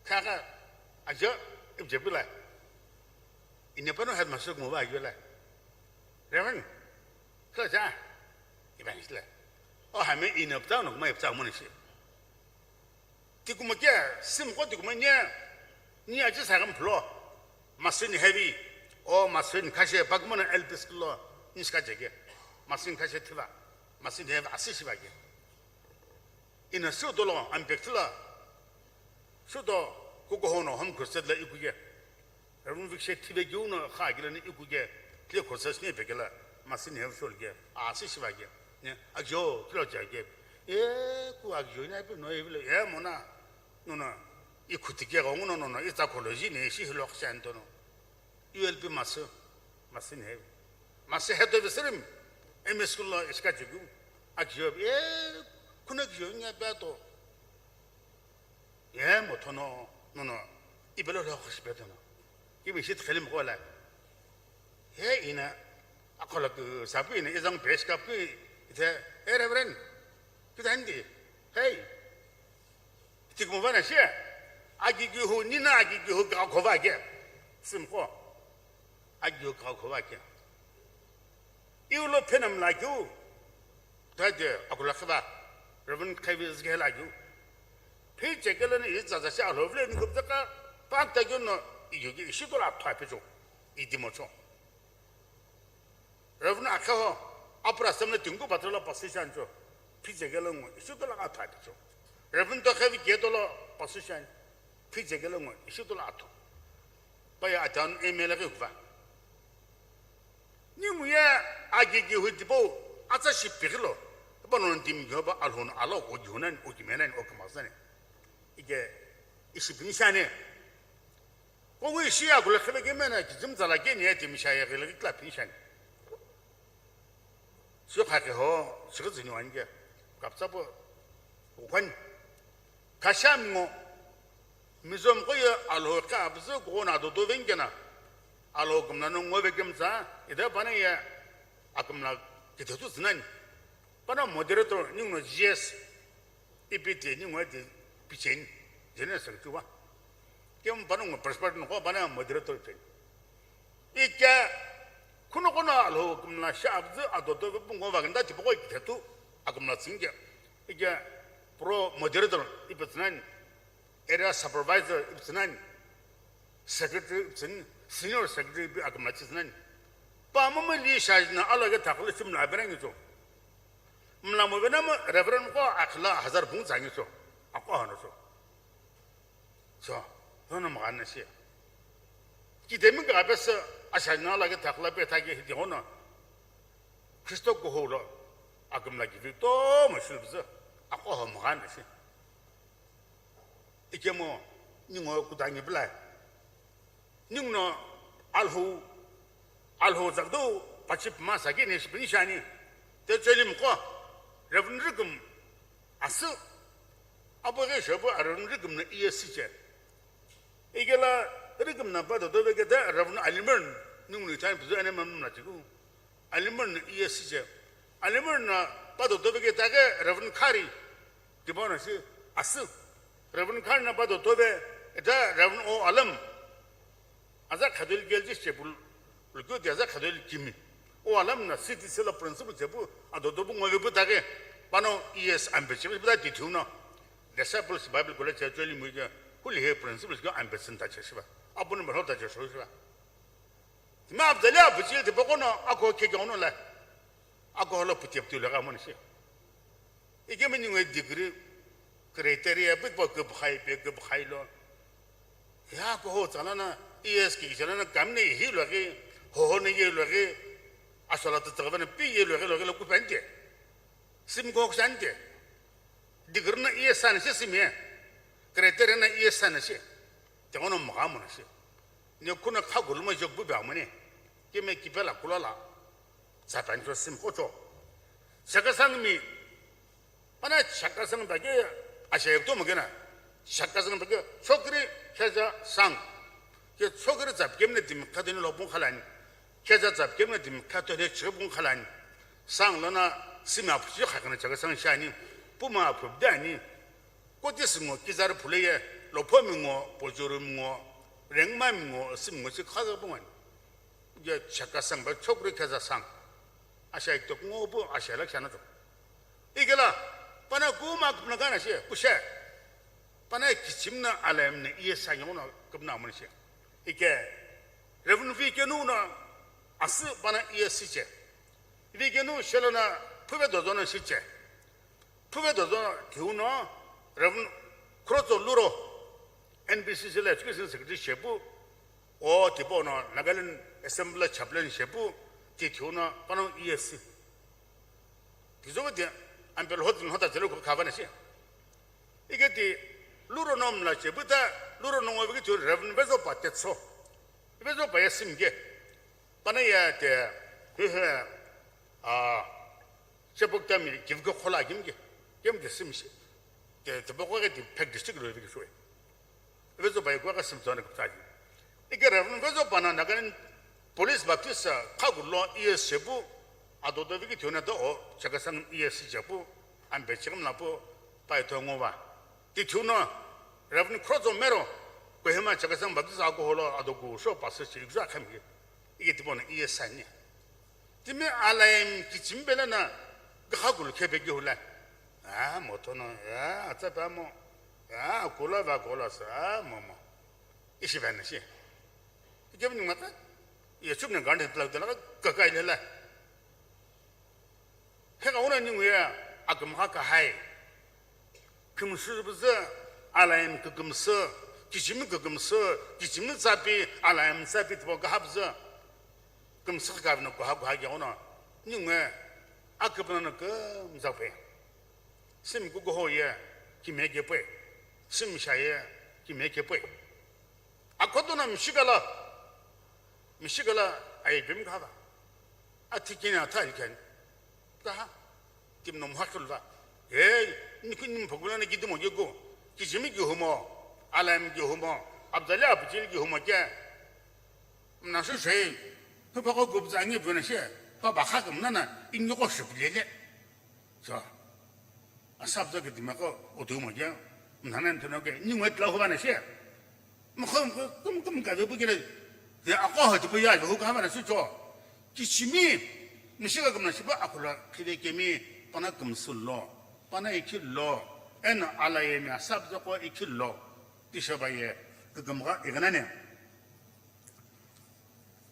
Kaka, ajo, ibje pila. Ine pano headmaster mo ba ajo la. Reverend, kila cha, ibana shi la. O hame ine pta no kuma ipta mo ni shi. Tikuma ke, sim ko tikuma nye, nye aji sa gam plo. Masin heavy. O masin kashe, bagmana L P school lo, niska jege. Masin kashe thiva. Masin heavy, asi shiva ge. Ina sudo lo ambek tila. Sudo kuko hono home crusade la ikuge. Reverend Vikshe thive giu no kha gila ni ikuge. Tle crusade ni pekela. Masin heavy shol ge. Asi shiva ge. Ne, agjo, kilo ja ge. E, ku agjo ni ape no evile. E, mona. No, no. Ikuti ge ga no, no, no. Ita college ni shi hilo khan to no. U L P masu, masu ni hevi. Masu heto vi sirim, M S school lo iska jugu, akio, e, kuna kio nya beto. E, mo thono, no, no, ibelo lo khos beto no. Kimi shit khelim kola. He ina, akola ku sapu ina, izang base kap ku, ite, e Reverend, kita hindi, hey, Tikmuvana shi, agigihu, nina agigihu gakhovake. Simkho. Agigihu gakhovake. Iulo phenam lakeu. Tade akulakhiva. Reverend Khavi zgela keu. Phe chekela ni izaza shi alovle ni guptaka. Pakta keu no igigishi dola thwa pecho. Idimocho. Reverend akhe ho, apura assembly thingu patro lo position cho, phije kelo ngo, isu to lo atha cho. Reverend to khevi ke to lo position, phije kelo ngo, isu to lo atho. Pa ya atan M L A ke kuva. Ni mu ya agi gi hu tipo, atsa shi pigilo. Ba no ndim gyo ba alhon alo o gyunan, o gimenan, o kamasan. Ige, ishi pinshane. Ko wi shi ya kula khebe ke mena ki jim zala ke ni ya timi sha ya gele ki kla pinshane. Sio kha ke ho, sio zini wan ke. Kapsa po, ukwan. Kasham ngo. Mizom ko ye alo ka abzu ko na do do ven kena. Alo kumna no ngo ve kemsa, ida pana ye akumla kitetu zinani. Pana moderator, ninguno G S, ipi te ninguno te picheni, general secretary wa. Kemu pana ngo presbyter no ko pana moderator pen. Ike, kuno kono alo kumla sha abzu adodo ve pungo wa ganda tipo ko iketu, akumla tsinge. Ike, pro moderator, ipi tsinani, area supervisor, ipi tsinani, secretary, ipi tsin-, senior secretary, ipi akumla tsinani. Pa mama li sha na alo ke takle simla aberangi cho. Mla mo vena mo Reverend ko akhla hazar bung zangi so. Ako hano so. So, no no magana si. Ki demi ga bes asha na la ke takla pe ta ke hiti hono. Kristo ko ho lo. Akum la ki vi to mo shul bz. Ako ho magana si. Ikemo ningo kutangi bla. Ninguno alhu, alhu zakdo pachip masa ke ne shipin shani. Te chelim ko. Reverend Rikum asu. Abo ge shobo Reverend Rikum na E S C che. Igela Rikum na ba do do ke da Reverend Alimer ninguno chan pizu ene mam na chiku. Alimer na E S C che. Alimer na ba do do ke ta ke Reverend Khari. Dibo na si asu. Reverend Khari na ba do do ve, eta Reverend O Alam. Aza khadol gel ji chepul, lukyo di aza khadol kimi. O Alam na C T C la principal chepu, ado do bu ngove bu ta ke, pano E S ambe chepu ta di thuno. Disciples Bible College che choli mu ke, huli he principal ke ambe sin ta che shiba. Abu no ta che shiba. Ma abdali abu chil te poko no, ako ke ke ono la. Ako lo putep tu le ga mon shi. Ikemi ningu degree criteria bit bo ke bkhai pe ke bkhai lo. Ya ko ho tsala na E S ki tsala na kam ne hi lo ke ho ho ne ye lo ke asala ta tsala na pi ye lo ke lo ke lo ku pente. Sim ko sante. Degree na E S san si sim ye. Criteria na E S san si. Te ono mo ga mo si. Ne kuna kha gulma jok bu ba mo ne. Keme kipela kulala. Satan cho sim ko cho. Saka sang mi Pana chakasang ta ke asha ekto mo kena. Chakasang ta ke chokri kheja sang. Ke chokri zap kemne dim khatene lo pung khalani. Kheja zap kemne dim khatene chhe pung khalani. Sang lona sima phuji khakana chakasang shani. Puma phubdani. Koti singo kizar phuleye. Lopho mingo, pojuru mingo, rengma mingo, sim ngo si khaza pungani. Ye chakasang ba chokri kheja sang. Asha ekto ngo pu asha lak shana to. Igela, pana kuma kupna gana she, kushe. Pana kichimna alemne iye sanyo na kupna mun she. Ike, Reverend V K nu na asi pana iye siche. V K nu shelo na phuve dozo na siche. Phuve dozo na kiu no, Reverend Khrozo Luro, N B C C la education secretary shepu, o tipo no Nagaland Assembly chaplain shepu, ti kiu no, pano iye si. Kizobo dia, ampel hot in hota zelo ko kava na si. Ike ti luro nom la che buta, luro nongo viki tu Reverend Vezo pa tetso. Vezo pa ya sim ge. Pana ya te, he he, a, sepok tami, kivke khola kim ge. Kim ge sim shi. Te, te boko ge ti pek district lo viki shwe. Vezo pa ya kwa ka sim zone kapta ji. Ike Reverend Vezo pa na Nagaland Police Baptist, a, khagu lo iye sepu, adodo viki tiuna do o, chakasang iye si japu, ambe chikam lapu, pa ito ngova. Ti thiuno, Reverend Khrozo Mero, Kohima Chakasang Baptist Alcohol adoku sho pastor chi ikza khamge. Ike tipo na iye sani. Timi alaim kichim bela na gakha gulu khepe gi hula. Ah, moto no, ah, atsa pa mo. Ah, kola va kola sa, ah, momo. Ishi bana shi. Ike ni mata. Ye chum na gande tla tla ka kai lela. Hegha uno ningu ye akümgha kahai. Kümsü püzü, alayim kükümsü, kichimi kükümsü, kichimi tsapi, alayim tsapi tipau kaha püzü. Kümsü khavino kuha kuha ke uno. Ningu ye aküpüno no kümzakpe. Simi kukuho ye kime kepue. Simi sha ye kime kepue. Akhoto no mishikala, mishikala aye bim khava. Athi kini atha iken. Taha. Tim no mhakhul va. Hey, niku nim phagula na gidimo gego. Kijimi gihumo, alayim gihumo, abdali abjil gihumo ke. Mna shu shei. Hupako gubza ngi buna she. Pa bakha kumna na ingi ko shupilele. So, asabza ke dimako otumo je, mnhanan tuno ke, ningu ye tla hubana she. Mkho mkho, kum kum ka vepu kele, de ako ha tipu ya, hu ka hubana su cho. Kichimi, mishika kumna shipa akula khide kemi, pana kumsul lo, pana ikhil lo, eno alayemi asabza ko ikhil lo, tisha ba ye, kükümgha igna ne.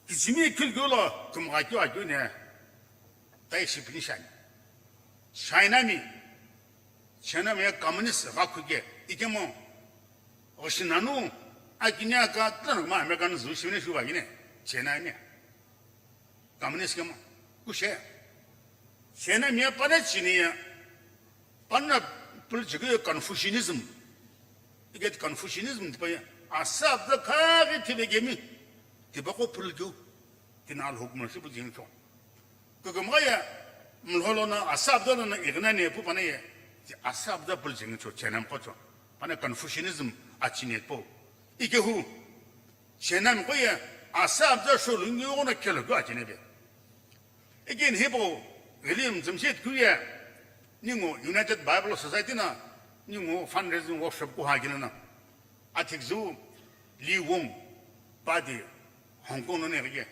Kichimi ikhil keu lo, kümgha keu akeu ne, tai shipini shani. China mi, China mi ye communist gha khuke, ikemu, oshinanu, akini aka, tlano ma American zu shimine shuba gine, China mi. Communist kemu, kushe. China mi ye pana chini ye, pana pulchighi ye Confucianism. Iket Confucianism tipa ye, asabza khaghi thive gemi, tipa ko pulgiu, tina al hukmu shipu jingcho. Kükümgha ye, mlholo no asabda no igna ne pu pana ye, ti asabda pul jingcho, China mkhocho. Pana Confucianism achine po. Ikehu, China mkho ye, asabda sholungi yogo no khelo kyo achine be. Again, hipo, William Jimshet kuye, ningu United Bible Society na, ningu fundraising workshop kuha gilana. Athikzu Li Wong, pa di Hong Kong no neghe,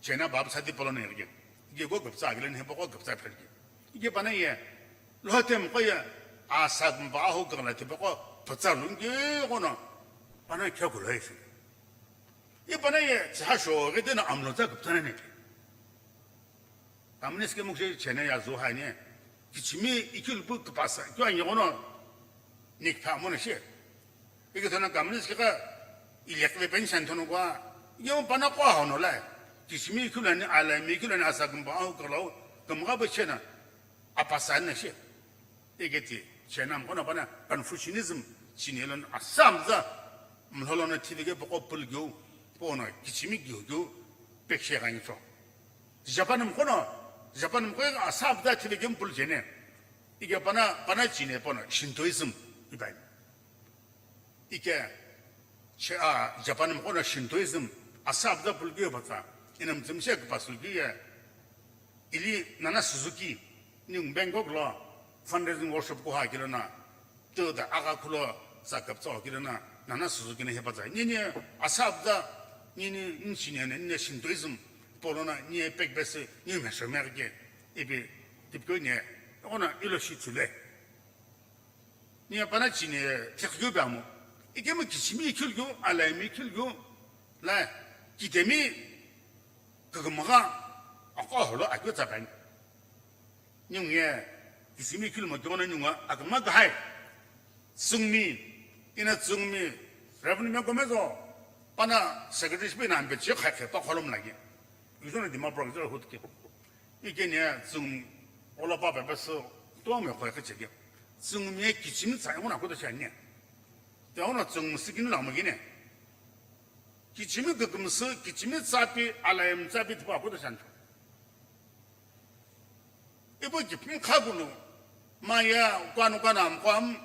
China bab sadi polo neghe. Ge go gapsa agile ne boko gapsa pherge. Ge pana ye, lo tem ko ye, asa gumba ho gala te boko, patsa lungi go no, pana kya gulai se. Ye pana ye, cha sho ge de na amlo cha gapsa ne. Communist ke mukhe China ya zu ha ne. Kichimi ikilpu kpasa, kyo anyi go no, nik pha mo na she. Ike thono communist ke ka, ilek le pension thono kwa, yo pana kwa hono la. Kichimi ikilani ala mi ikilani asa gumba ho gala, gumba ba chena, apasa na she. Ike ti, China mkhono pana Confucianism, chini elon asam za, mlholo no thivike boko pulgyo, pono kichimi gyogyo, pekshe ganyi cho. Japan mkhono, Japan mkhono asam za thivike mpul jene. Ike pana, pana chini pono Shintoism, ibai. Ike, che-, a, Japan mkhono Shintoism, asam za pulgyo bata, inam zimshe kpasulgyo ye, Ili Nana Suzuki, ningu Bangkok lo fundraising workshop kuha kilo na, tu da aga khulo sa kaptsa kilo na, Nana Suzuki ne hepa tsai. Ni ni asabda, ni ni nchini ne, ni Shintoism, polo na, ni pek bese, ni mesho merge, ibi, tipko ne, ona ilo shi chule. Ni apana chini thikhiu bamo. Ikemu kichimi khilgu, alaimi khilgu, la kitemi kagamaga, ako holo akyo tsapan. Nyung ye, kichimi khilmo kyo na nyunga, akama gahai. Tsungmi, ina tsungmi, Reverend Meko Mezo, pana secretary shipina ambe chi khai khai pa kholom lagi. Yuzo na Dimapur, yuzo hutke. Ikenya tsung ola pa pepe sü to me khoi khichege. Tsung me kichimi tsa ngona koto shanye. Te ona tsung sikin la mo gine. Kichimi gugum sü, kichimi tsapi, alayim tsapi tpa koto shan. Ibo kipim khagulu. Maya kwanu kwana am kwam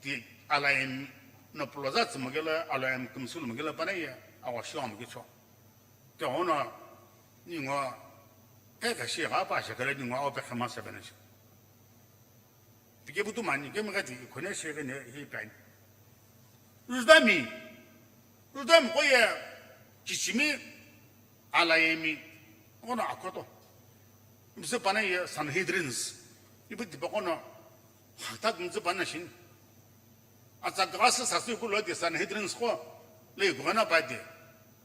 ti alayim no ploza tsumagela, alayim kumsul magela panaya. Awa shom gicho. Te ono, ningo, keka shi ga pa shi kala ningo au pe kama sa bene shi. Pike butu mani, ke mga ti, kone shi ke ne, hi pen. Rudami, Rudami ko ye, kichimi, alayemi, ono akoto. Mse pana ye Sanhedrins, ibu di bakono, hatak mse pana shin. Atsa gasa sasu kulo de Sanhedrin ko le gona pa de.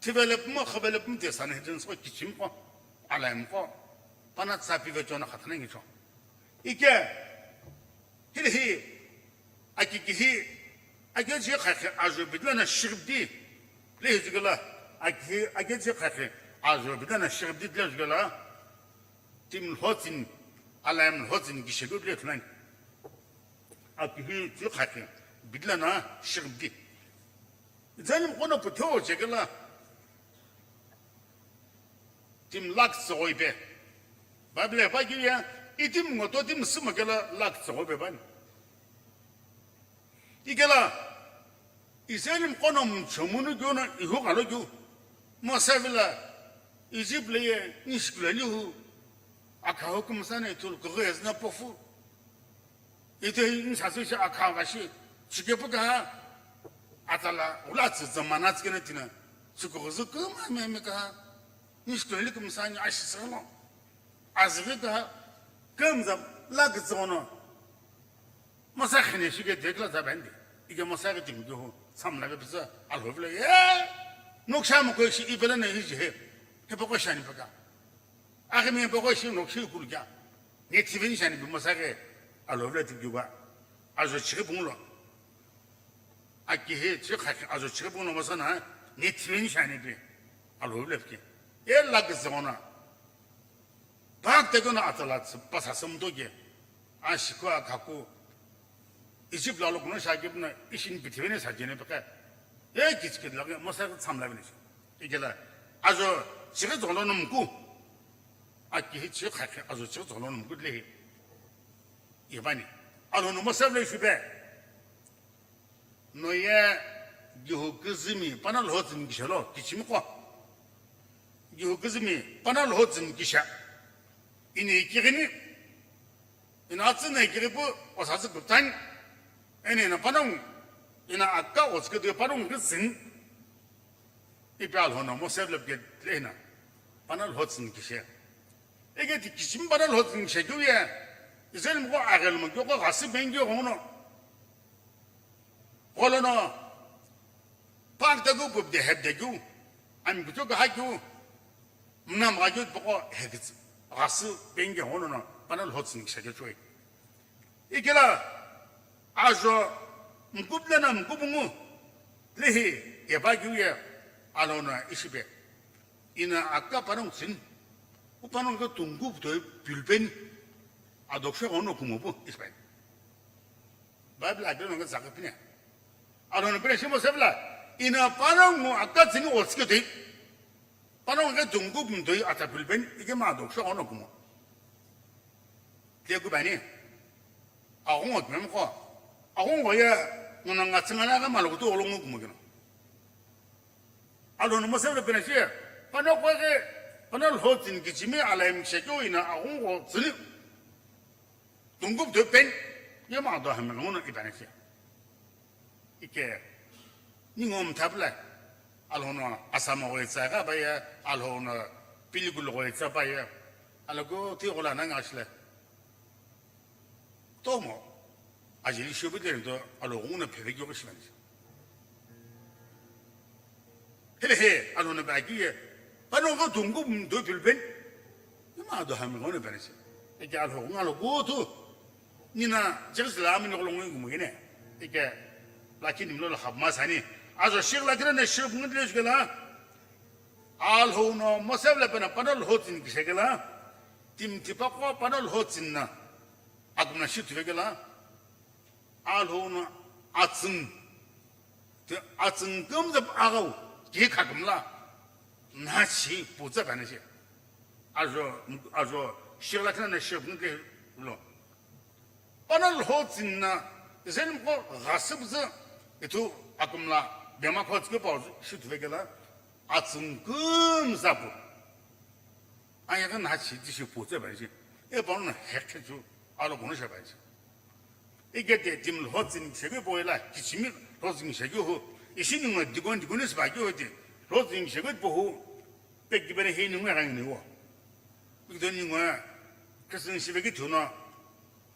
Tivelep mo khavelep mo de Sanhedrin ko kichim ko, alaim ko, pana tsapi ve chona khatana ngi cho. Ike, hili hi, aki kihi, aki ji khakhi ajo bidlana shirdi, le hi jigala, aki, aki ji khakhi ajo bidlana shirdi le jigala, timi lhotsüni, alayemi lhotsüni kishe gu le thulan. Aki hi ji khakhi bidlana shirdi. Izalimqo no putho chekela, timi lakhi tsüghoi pe. Bible pa kiu ye, itimi ngoto timi süma kela lakhi tsüghoi pe bani. Ikela, Izalimqo no mchomunu keu no ihu kalo keu, Mose vela, Egypt le ye, nishikula lihu, akha hukum sana itul kughe ezna pofu. Ite insasü shi akha kashi, chikepu kaha, atala ula tsü zamana tsikena tina, tsukughuzu kuma meme kaha, nishikula lihu kumsani ashi sano, azvi kaha, kumza, lakhi tsüghono. Mose khine shike dekla za bandi. Ike Mose ke timi ho, samla ke pisa, alho vela, ye, noksha mo ko shi ipela ne hi je, he poko shani paka. Akhe mi poko shi nokshi kulu kya. Ne tiveni shani bi Mose ke, alho vela timi wa. Ajo chiri bunglo. Aki he, chi khakhi, ajo chiri bunglo Mose na, ne tiveni shani bi. Alho vela pike. E lakhi tsüghono. Pak te kono atala tsü, pasa sümto ke. Ashiko akhaku. Egypt lalo kono shakip na ishin pithivene sajene peke. E kichkit lage, Mose ke tsamla bene shi. Ikela, ajo, chiri zolo no mku. Aki hi chi khakhi, ajo chiri zolo no mku le hi. Ibani. Alo no Mose le shipe. No ye gihu küzümi pana lhotsüni kishe lo, kichimi qo. Gihu küzümi pana lhotsüni kishe. Ini kighini, ina atsüni kighipu, osatsi kuptan, eni ina panong, ina akka otsuke de panong küzüni. Ipi alhono Mose vela pike le ina, pana lhotsüni kishe. Ike ti kichimi pana lhotsüni kishe keu ye, Izalimqo aghelo mo keu qo ghasü bengeu ghono. Gholono, pak tagu pup de hep de keu, ami kutu kaha keu, mnam gha keu poko hekits, ghasü bengeu ghono no, pana lhotsüni kishe keu choi. Ikela, ajo, mkup lena mkup ngu, lehi, eba keu ye, alona ishipe. Ina akka panong tsüni, u panong ke tungkup toi pilpeni, adoksho ghono kumopu, ishipe. Bible adi no ke zaka pine. Alona pine shimo Mose vela, ina panong ngu akka tsüni otsuke toi. Panongu ke tungkup mtoi atsa pilpeni, ike ma doksho ghono kumo. Tle ku bani. Aghungo kime mko. Aghungo ye, nguna nga tsingana ka malo kutu olongo kumo kino. Alo no Mose vela pene shi, pano kwe ke, pana lhotsüni kichimi alayemi kishe keu ina aghungo tsüni. Tungkup do pen, ye ma do hami ngono ibana shi. Ike, ningo mthapla, alhono asama goi tsa ga ba ye, alhono pilikul goi tsa ba ye, alhono ti gola na nga shile. Tomo, ajili shobi de do, alhono na phebe gyo shimani. Hele he, alona ba ki ye. Pano ko dungu do pilben. Ima do hami ngone bene se. Eke alho ngalo go tu. Nina, jigis la amini ko longo ngumu gine. Eke, laki nimlo la khabma sani. Ajo shir laki na shir bungu le shigela. Alho no Mose vela pena pano lhotsüni kishe kela. Timi tipa ko pano lhotsüni na. Akumna shi tuvekela. Alho no atsüng. Te atsüng kümzap agau, ki khakumla, nachi putsa bani shi. Ajo, ajo, shirla kina na shirla kina lo. Pana lhotsüni na, zen ko ghasibza, itu akumla, bema khotske pau, shi tuvekela, atsüng kümzapu. Anya ka nachi tishi putsa bani shi. E pano na hekhe chu, alo kono sha bani shi. Igete timi lhotsüni shekeu poela, kichimi lhotsüni shekeu hu. Ishi ningu dikon dikonis ba keu hete, lhotsüni shekeu pohu. Pek kibere he ningu rang ni wo. Igdo ningu Christian shibe ki thuno,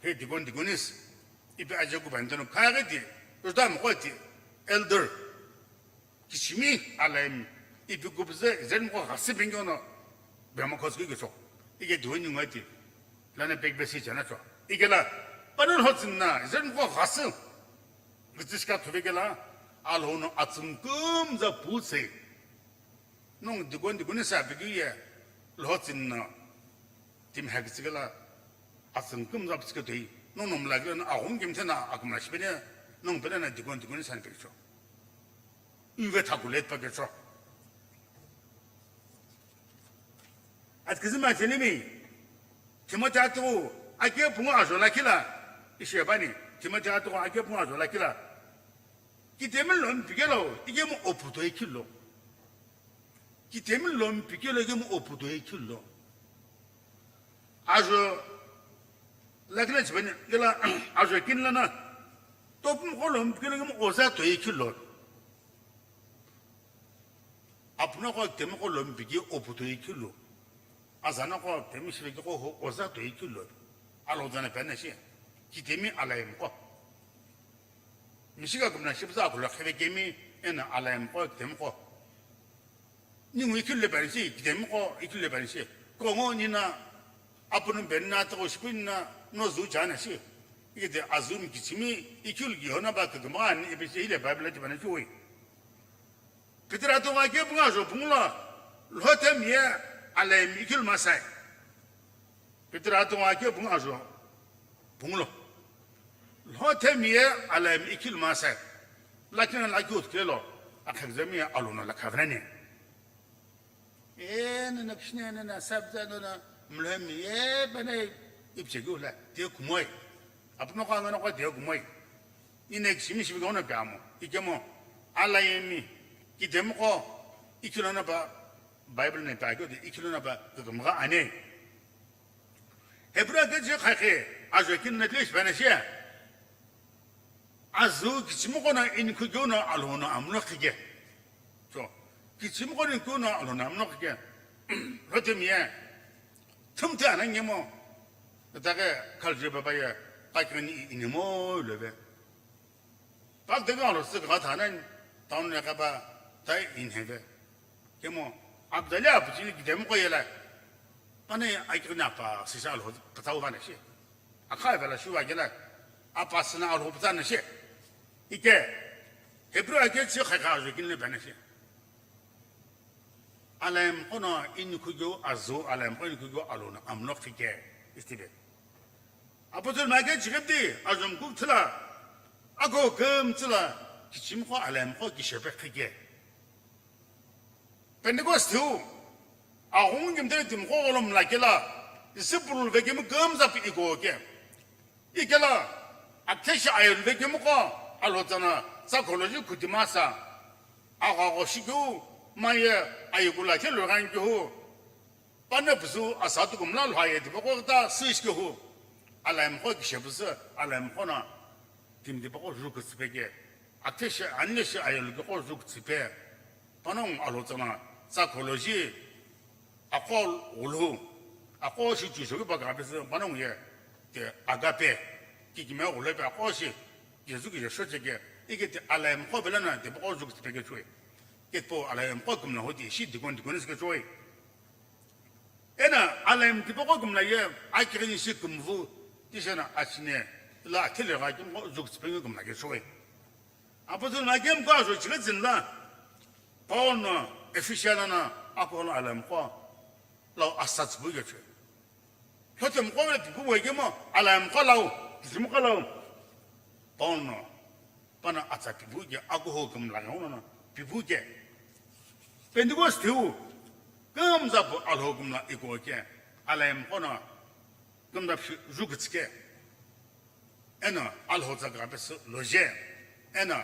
he dikon dikonis. Ipe aje ku ban tono kagete, rota mo kote, elder. Kichimi alaim, ipi kupze, zen ko hasi bingyo no, bema koski kiso. Ige duwe ningu ati, lana pek besi chana cho. Ikela, panongu lhotsüni na, Israelmqo ghasü. Gitsishika thuvekela, Alhou no atsüngkümza putsei. Nongu dikoni dikoni sa pekeu ye, lhotsüni na, timi hakitsükela, atsüngkümza putsike toi. Nongu nomla kela na, aghungu kemthe na, akumla shipene, nongu pele na dikoni dikoni sa pekecho. Ive thakulet pakecho. Atkizima chenimi, Timothy atugu ake pungu ajo lakila, ishebani, Timothy atugu ake pungu ajo lakila. Kitemi lomi pikelo, ikemu oputo ikilo. Kitemi lomi pikelo, ikemu oputo ikilo. Ajo lakila chibani, kela ajo kinlana, topumqo lomi pikelo, ikemu oza to ikilo. Apunoqo kitemiqo lomi piki oputo ikilo. Azanoqo kitemi shivekeuqo ho oza to ikilo. Alhou zana pena shi. Kitemi alayemqo. Mishika kumna shipuza akulo khevekemi ena alayemqo kitemiqo. Ningu ikilo penishi, kitemiqo ikilo penishi. Kongo nina apunu benna toko shipinna no zu chana shi. Ikete azumi kichimi ikilo ki hona ba kagama ani ipi shi ile Bible ti penishi wi. Peter atugu ake pungu ajo pungu lo, lhothemi ye alayemi ikilo masai. Peter atugu ake pungu ajo pungu lo, lhothemi ye alayemi ikilo masai. Lakina laki utkelo, akhagzemi ye Alhou no lakhavrani. E, nana kishine, nana sabza, nana mlhemi, e, bene ipchegi ula, te kumoi. Apunoqo anganoqo te kumoi. Ine kishimi shimi kono pe amo. Ikemu, alayemi, kitemiqo, ikilo na ba, Bible ne ta kyo de, ikilo na ba, kagamaga ane. Hebrew ake je khakhe, ajo kinna tlesh bana shia. Azu kichimiqo na inikhu kyo na Alhou no amlo khike. So, kichimiqo inikhu na Alhou no amlo khike. Lhothemi ye. Thumthe ana ngemo. Dake khalje baba ye, kakini inimo love. Pak dega lo se ga thanan, town ne kaba, tai inheve. Kemo, abdali apuchili kitemiqo yela. Pane akini apa, sisa lo, patau bana shi. Akha vela shuwa kela, apa sina Alhou putana shi. Ike, Hebrew ake chi khakha ajo kinle bana shi. Alayemqo no inikhu kyo azu, alayemqo inikhu kyo Alhou no amlo khike, istibe. Apostle Michael chikepti, azom kuk thila, ako kem thila, kichimiqo alayemqo kishepe khike. Pentecost hu, aghungu kimtene timqo gholom lakela, disciple vekemi kem zapi iko ke. Ikela, aktheshi ayol vekemiqo, Alhou tsana, psychology khutimasa, aghago shikiu, maye, ayikula khe lurghan kihu, pane pusu, asatu kumla lhaye, tipaqo ta, switch kihu, alayemqo kishe pusu, alayemqo na, tim tipaqo ju kutsipeke, aktheshi, anleshi ayol kiqo ju kutsipe, panongu Alhou tsana, psychology, aqo ghulhu, aqo shi chisho ki baka pesi panongu ye, te agape, kikime ghulhu pe aqo shi, Jesu ki Yeshua cheke, ike te alayemqo belana te bako ju kutsipeke chue. Ketpo alayemqo kumla hoti shi dikon dikon sike chue. Ena alayem tipaqo kumla ye, akighini shi kumvu, tishena achine, la athile gha kimqo ju kutsipenge kumla ke chue. Apostle Michael mko ajo chile zinla, Paul no Ephesian na Apollo alayemqo lau asats bu yeche. Lhothemqo le pipu wekemo alayemqo lau, zimqo lau. Paul no, pana atsa pipu ke, akuho kumla no, no, pipu ke. Pentecost tiu, kumza pu Alhou kumla iko ke, alayemqo no, kumza pi ju kutsike. Eno Alhou tsa kapesü loje. Eno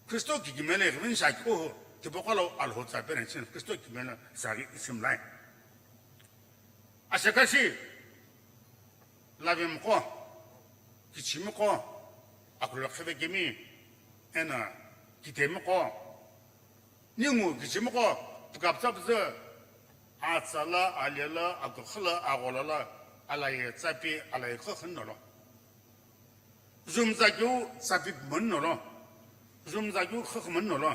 Kristo kikimelo ighiveni shi akeu hu, tipaqo lau Alhou tsa pene chini Kristo kikimelo sari isimlai. Ashekashi, lavemqo, kichimiqo, akulokhe vekemi, eno kitemiqo, ningu kichimiqo, pukaptsa püzü, atsa la, alia la, akukhü la, aghola la, alaye tsapi, alaye khükhü nolo. Zumza keu tsapi pumoni nolo. Zumza keu khükhü moni nolo.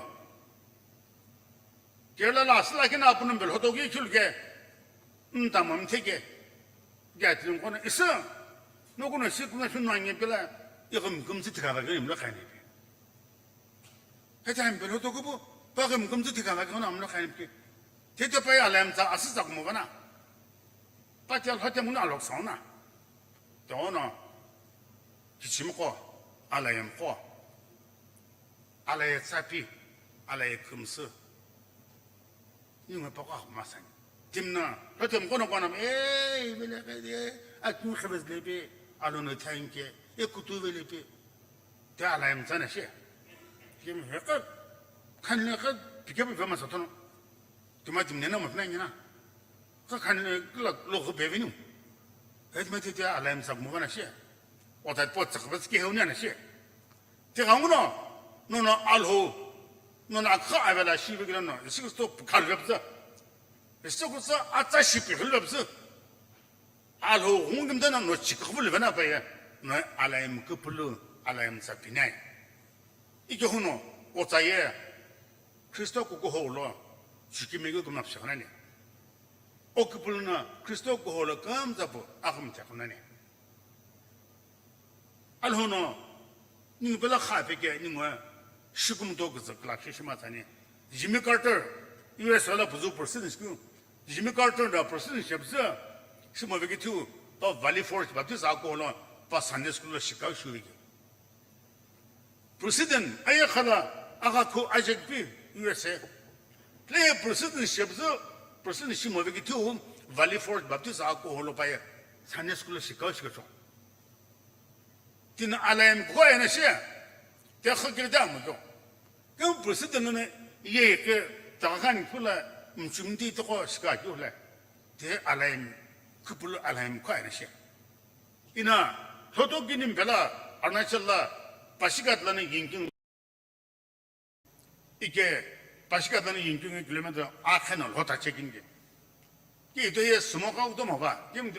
Kerala la asü lakhi na apunun belhoto ki khilu ke, nta mamthe ke, gathering kono isü, Nokuno shi kuno shi no ange pela, ighi mkümtsü thikha va kini mlo khani pi. Heta hami pelo tokupu, pa ighi mkümtsü thikha va kini mlo khani pi. Tete pa ya alayim tsa asü tsa kumo vana. Pa tia lhote muna alok sauna. Tono, kichimko, alayimko, alaye tsapi, alaye kümsü. Ningu pako akhumasani. Timna, lhote mkono kono, eh, vele kede, akin khabes lepe, alono thanke, e kutu vele pe. Te alayim tsana she. Kim heka, khanle ka, pike pe vama satono. Tima timne na mafna ngina. Ka khanle, la, lo ko bevinu. Et mate te alayim sak mugana she. O tat pot sak bas ki heuna na she. Te ganguno, no no alho, no no akha avela shi vegila no, isi kusto khalvepsa. Isi kusto atsa shi pi khalvepsa. Alho gungim dana no chik khvul vena pa ye, no alayim kupulu, alayim sa pinai. Ike huno, otsa ye, Kristo kuku holo, chikimegu kumap shaknani. O kupulu no, Kristo kuku holo kamzapu, akhum chaknani. Alhono, ningu pela kha peke, ningu shikum to kuzak la shishima tsani. Jimmy Carter, U S la puzu president shiku. Jimmy Carter da president shepse, shimo veke thiu, pa Valley Forge Baptist akolo, pa Sunday school lo shikau shu veke. President, aye khala, aga ko ajek pi, U S A. Ple president shepse, president shimo veke thiu, Valley Forge Baptist akolo pa ye, Sunday school lo shikau shikau. Tina alayim kukha ena she, te khakiri da mo kyo. Ke president ne ye ke ta khan phula mchumdi to ko shika kyo le. Te alayim kupulu alayim kukha ena she. Ina, lhoto kinim pela Arunachal la Pasighat lana yingking. Ike, Pasighat lana yingking kilometer akhe no lhota chekinge. Ki ito ye sumo ka uto ma ba, kim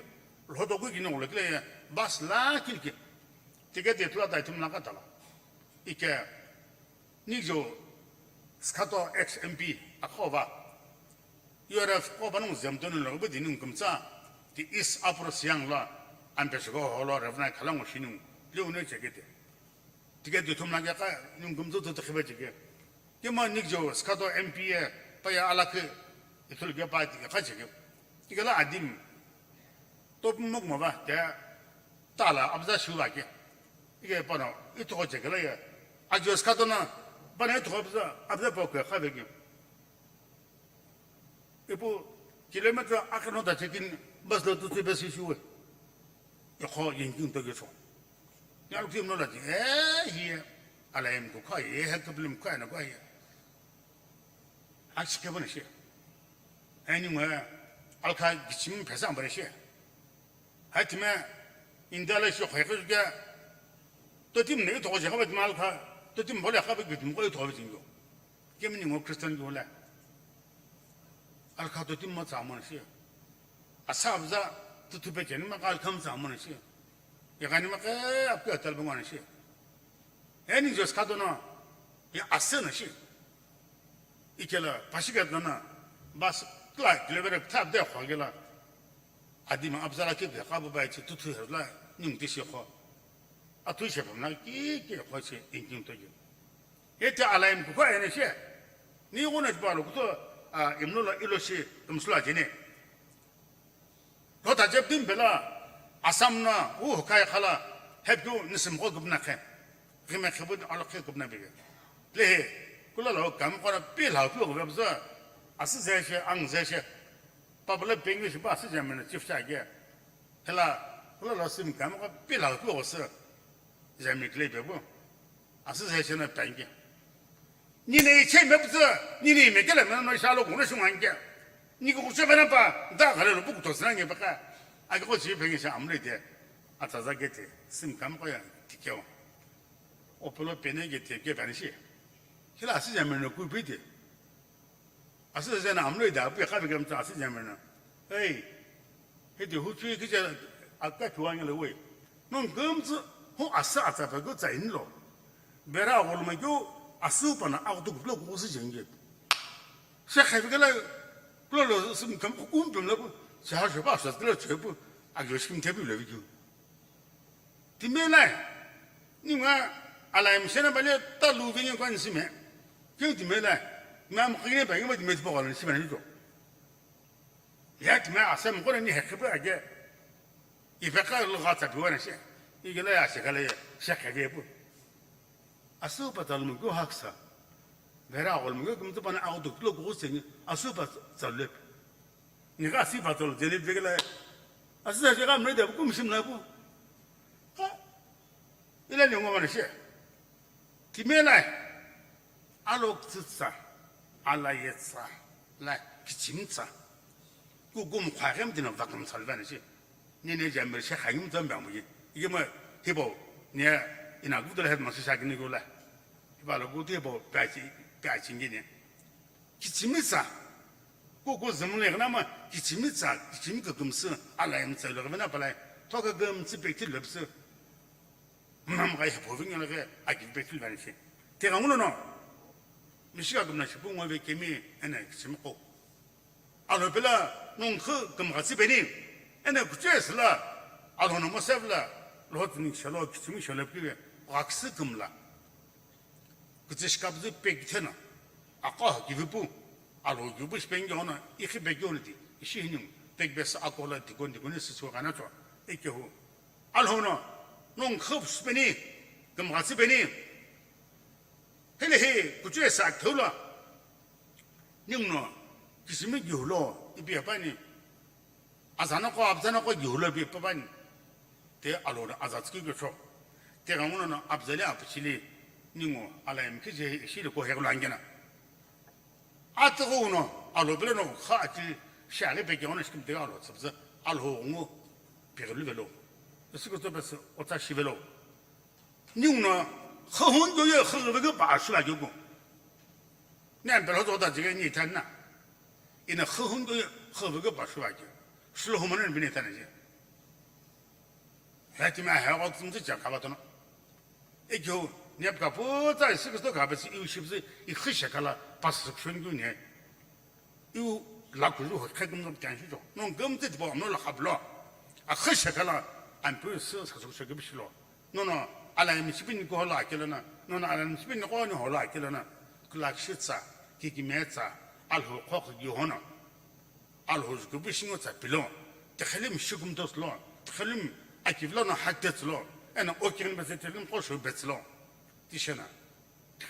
lhoto ku kino le kile ye bus la kilke. Ticket ye tula dai thum la ka tala. Ike, nijo skato ex M P akho ba. U R F ko ba nung zem to nung lo ba dinung kumtsa. Ti East Upper Siang la, ampe shiko holo Reverend Khalango shinung. Liu ne chekete. Ticket di thumla ke ka nung kumtsu tu khibe chike. Kima nikjo skato M P e pa ya alakhe ithul ke pa ti kha chike. Ikala adim top mok ma ba te tala abza shu ba ke. Ike pano itho chike la ya. Ajo skato na pano itho abza abza pa ke kha be ke. Ipu kilometer akano da chekin bus lo tu tu bus shuwe. Ikho yengking to gesho. Nyaluk tim no la ji, eh, hi, alayim ko kha, eh, he problem kha na kha. Achi ke bana shi. Ani ngwa, alkha gichim pesa bana shi. Hai time, India la shi khoi khoi ke, to tim ne to je kha ba mal kha, to tim bole kha ba gichim ko to ba jingyo. Kemini ngo Christian ko la. Alkha to tim ma tsa mo shi. Asa abza to tu pe chen ma kal kham tsa mo shi. Ya gani ma ke ap ke tal bangwa shi. Eni jos ka dono ya ase na shi. Ikela Pasighat nana bus kla kilometer thap de khwa gela. Adima abza la ke de kha ba bai chi tu tu la ning ti shi kho. Atu shi pam na ki ke kho shi engine to ge. Ete alayim kukha ene she. Ni gona jibalo kuto, a, imlo la ilo she imsula jene. Lhota jeb dim bela Assam na u hukai khala hepdu nisim ko gubna khe. Gime khebu alo khe gubna bege. Plehe, kula lo kam kora pi la pi gubza. Asi zeshe, ang zeshe. Pabla bengi shi ba asi jamena chief cha ge. Hela, kula lo sim kam ko pi la pi gubsa. Jami kle bebu. Asi zeshe na pengi. Nini iche mepütsü, nini mekele mena no shalo kuno shunganke. Niki kuchevena pa, da ghale lo buku tosina nge baka. Ake ko chi phengi sha amle de. Atsaza ke te, sim kam ko ya, tikeo. Opelo pene ke te, ke bani shi. Kila asi jame no ku bi de. Asi jana amle da, bu ya ka bi kam tsa asi jame no. Hey, Hiti hu chui kicha aka chuwa ngile we. Nung gumzu hu asa atsa pa gu tsa inlo. Bera agol ma gyu asu pa na agdu guplo gu si jenge. She khavi gala kulo lo sum kam kum pim la bu. Cha ha sheba sa tlo chebu. Agyo shim tebi lo gyu. Timi lai, ningu alaye msena bale talu vingi kwani sime. Keu timi lai, mami kine ba ngima timi tipa kwani sime na juto. Ya timi ase mkone ni hekhipu age. Ipeka lo gatsa piwa na she. Igela ya se kale ya, se kale pu. Asu pa talu mo go haksa. Vera gol mo go kumtu pana auto kilo go seni. Asu pa talu lep. Ni ga si pa talu jeni vegela. Asu sa ga mre de kum sim na pu. Ha. Ila ni ngoma na she. Timi lai. Alo ktsütsa, ala yetsa, la kichimtsa. Ku gum khwa gem dina vakum salvani shi. Ni ne jamir she khangim zam bang yi. Ige ma hibo, ne ina gudu la het ma shisha gini gula. Hiba la gudu hibo, pachi, pachi gini. Kichimtsa. Ku ku zimle gna ma kichimtsa, kichim ka gumsu, ala yemtsa lo gna palai. Toka gumtsi pekti lopsu. Mnam gai hepo vingi na ke aki pe thil vani shi. Te ga ngulo no. Mishika gumna shipu ngo ve kemi ene kichimi ko. Alo pela nong khu gum ga tsi beni. Ene kuche sila. Alo no mo sevla. Lo tni shalo kichimi shalo piwe. Gaksi gumla. Kuche shikabzu pek thena. Aqo ha kivipu. Alo kivipu shipeng yo na. Ikhi bek yo na di. Ishi hinim. Pek bes akola dikon dikon siswa kana cho. Ekehu. Alhono, nong khop speni, gumgha tsipeni. Hele he, kuchue sa thula. Ningno, kisimi gihulo, ipi apani. Azana ko, abzana ko gihulo ipi apani. Te alhono, azatski gicho. Te ganguno, abzali apchili. Ningo, alayim kije, shili ko heglo angena. Atughu no, alo belo no, kha ati, shaghi peke ono shikimtega alo tsüpzü, alo ngu, pighilu velo. Isi kuto pesi, otsa shi velo. Ningu no, khahun do ye, khahun do ye, ba shula gyogu. Ne ampel hozo da jige ni tan na. Ina khahun do ye, khahun do ye, ba shula gyogu. Shilo humana ni bine tan je. Heti ma he wa tsumzi cha kaba tono. Ekyo, ne pka puta isi kusto kaba si iu shibzi, ikhi shakala, pas sukshun gyu ne. Iu la kuzu ho khakum no kyan shi jo. Non gum ti bo no la hablo. A khash kala an pu su sa su shi gibi shilo. No no, ala mi sipin ko la kelana. No no, ala mi sipin ko ni ho la kelana. Kulak shitsa, kiki metsa, al ho khok gi hono. Al ho zu gibi shingo tsa pilo. Te khalim shukum dos lo. Te khalim akivlo no haktet lo. Ena okin bese te khalim ko shu bets lo. Tishana.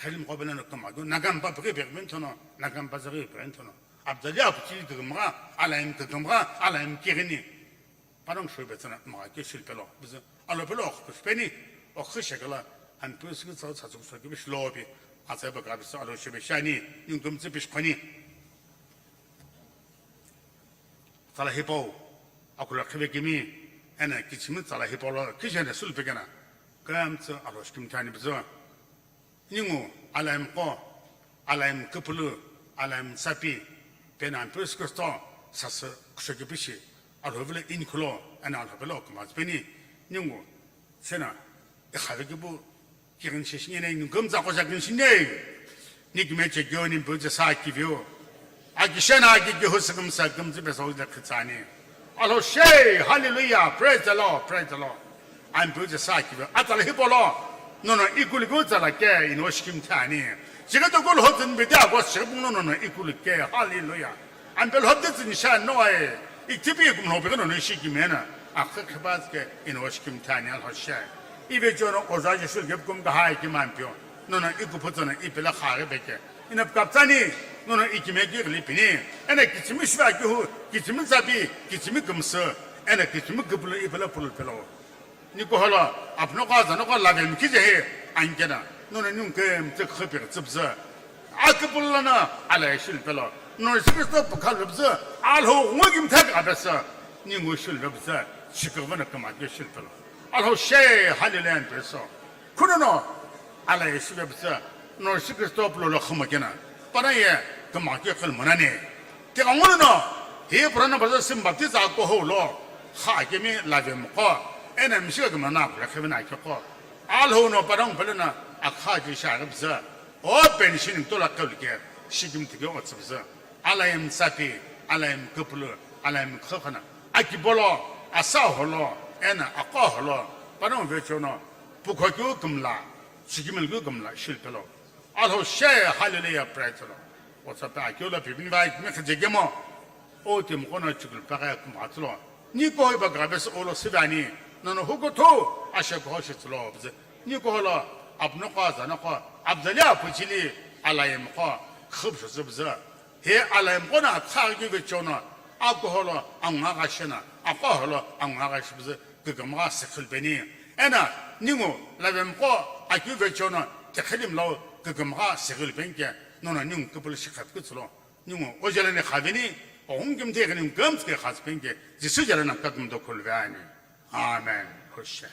Khalim ko bena no kama do, nagam pa bge bge ben tono, nagam pa zage ben tono. Abdali apuchi de gumra, alaim de gumra, alaim kirini. Parang shoi betsana ma ke shil pelo. Bize, alo pelo, ok, peni, ok, shekala, an pus ke sa sa sa ke bish lobi. Asa ba ka bisa alo shebe shani, yung gum tse bish khani. Tsala hipo, akula khibe kimi, ena kichimi tsala hipo lo, kishene sul pegana. Kam tse alo shkim tani bize. Ningu, alaim ko, alaim kupulu, alaim sapi, pena ampus kusto, sasa kushoki pishi, alhovile inkhulo, ana alhovile okumaz peni, ningu, sena, ikhave kibu, kirin shishine, ningu gumza ko jakin shine, nikme che gyo ni buja sa kivyo. Akishena aki ki husu gumsa gumzi besa uja khitsani. Alo she, hallelujah, praise the Lord, praise the Lord. Ampeu je sa kibe, atsala hipolo, nono ikulu ke utsala ke ino shikim thani. Chike to kulu hotin bidi agos shibung nono ikulu ke, hallelujah. Ampeu hotin sha no ai, iktibi ikum no bigano no shikimena, akhe khibaz ke ino shikim thani al hoshe. Ibe jono oza Jesu ke kum ka hai ki mampio, nono ikuputsana ipela khare beke. Ina pkaptsani, nono ikime ki lipini, ena kichimi shiva kihu, kichimi zabi, kichimi kumsu, ena kichimi kupulu ipela pulu pelo. Nikuholo, apno ko azano ko lave mkije he, ankena. Nono nyungke mtse khipir tsipze. Akipulana, ala shil pelo. Nono sikristo pukha lubze, alho ngogim thak abese. Ningu shil lubze, shikavana kama ke shil pelo. Alho she, hallelujah, peso. Khunono, ala shil lubze, nono sikristo pulo lo khamakena. Pana ye, kama ke khal manane. Te kangolo no, he purana baza sim baptiza ko ho lo, kha kemi lave mko, ena mishika kemi na kula kemi na ko. Alho no parang pelena, akha ki sha rebza. O pension to la kal ke, shikim tike o tsibza. Alayim sapi, alayim kupulu, alayim khakhana. Akibolo, asa holo, ena akho holo. Panongu vecheo no, pukho keu kümla, chikimilo keu kümla, shilpelo. Alhou she, hallelujah, praise the Lord. Otsa pe akeu lo pipini vai kimi khije kemo. O timi qo no chikulu peghe kumha tsülo. Ni koho ipa gabes olo sive ani, nono hukuthu, ashe koho shi tsülo, bizi. Ni koho lo, apno qo, zano qo, abzali apuchili, alayim qo, khubshu zübzü. He alayim qo no atsaghi keu vecheo no, akoho lo angu agha shena, akoho lo angu agha shibizi, kükümgha sikhilpeni. Ena, ningu lavem qo akeu vecheo no, kekhilimi lau kükümgha sikhilpeni ke, nono ningu küpülü shikha kutsulo. Ningu ojelani khaveni, oghungu kimthe ghi ningu kümtsü ke khazpeni ke, Jisü jelani kakümdo khulve ani. Amen. Hoshe.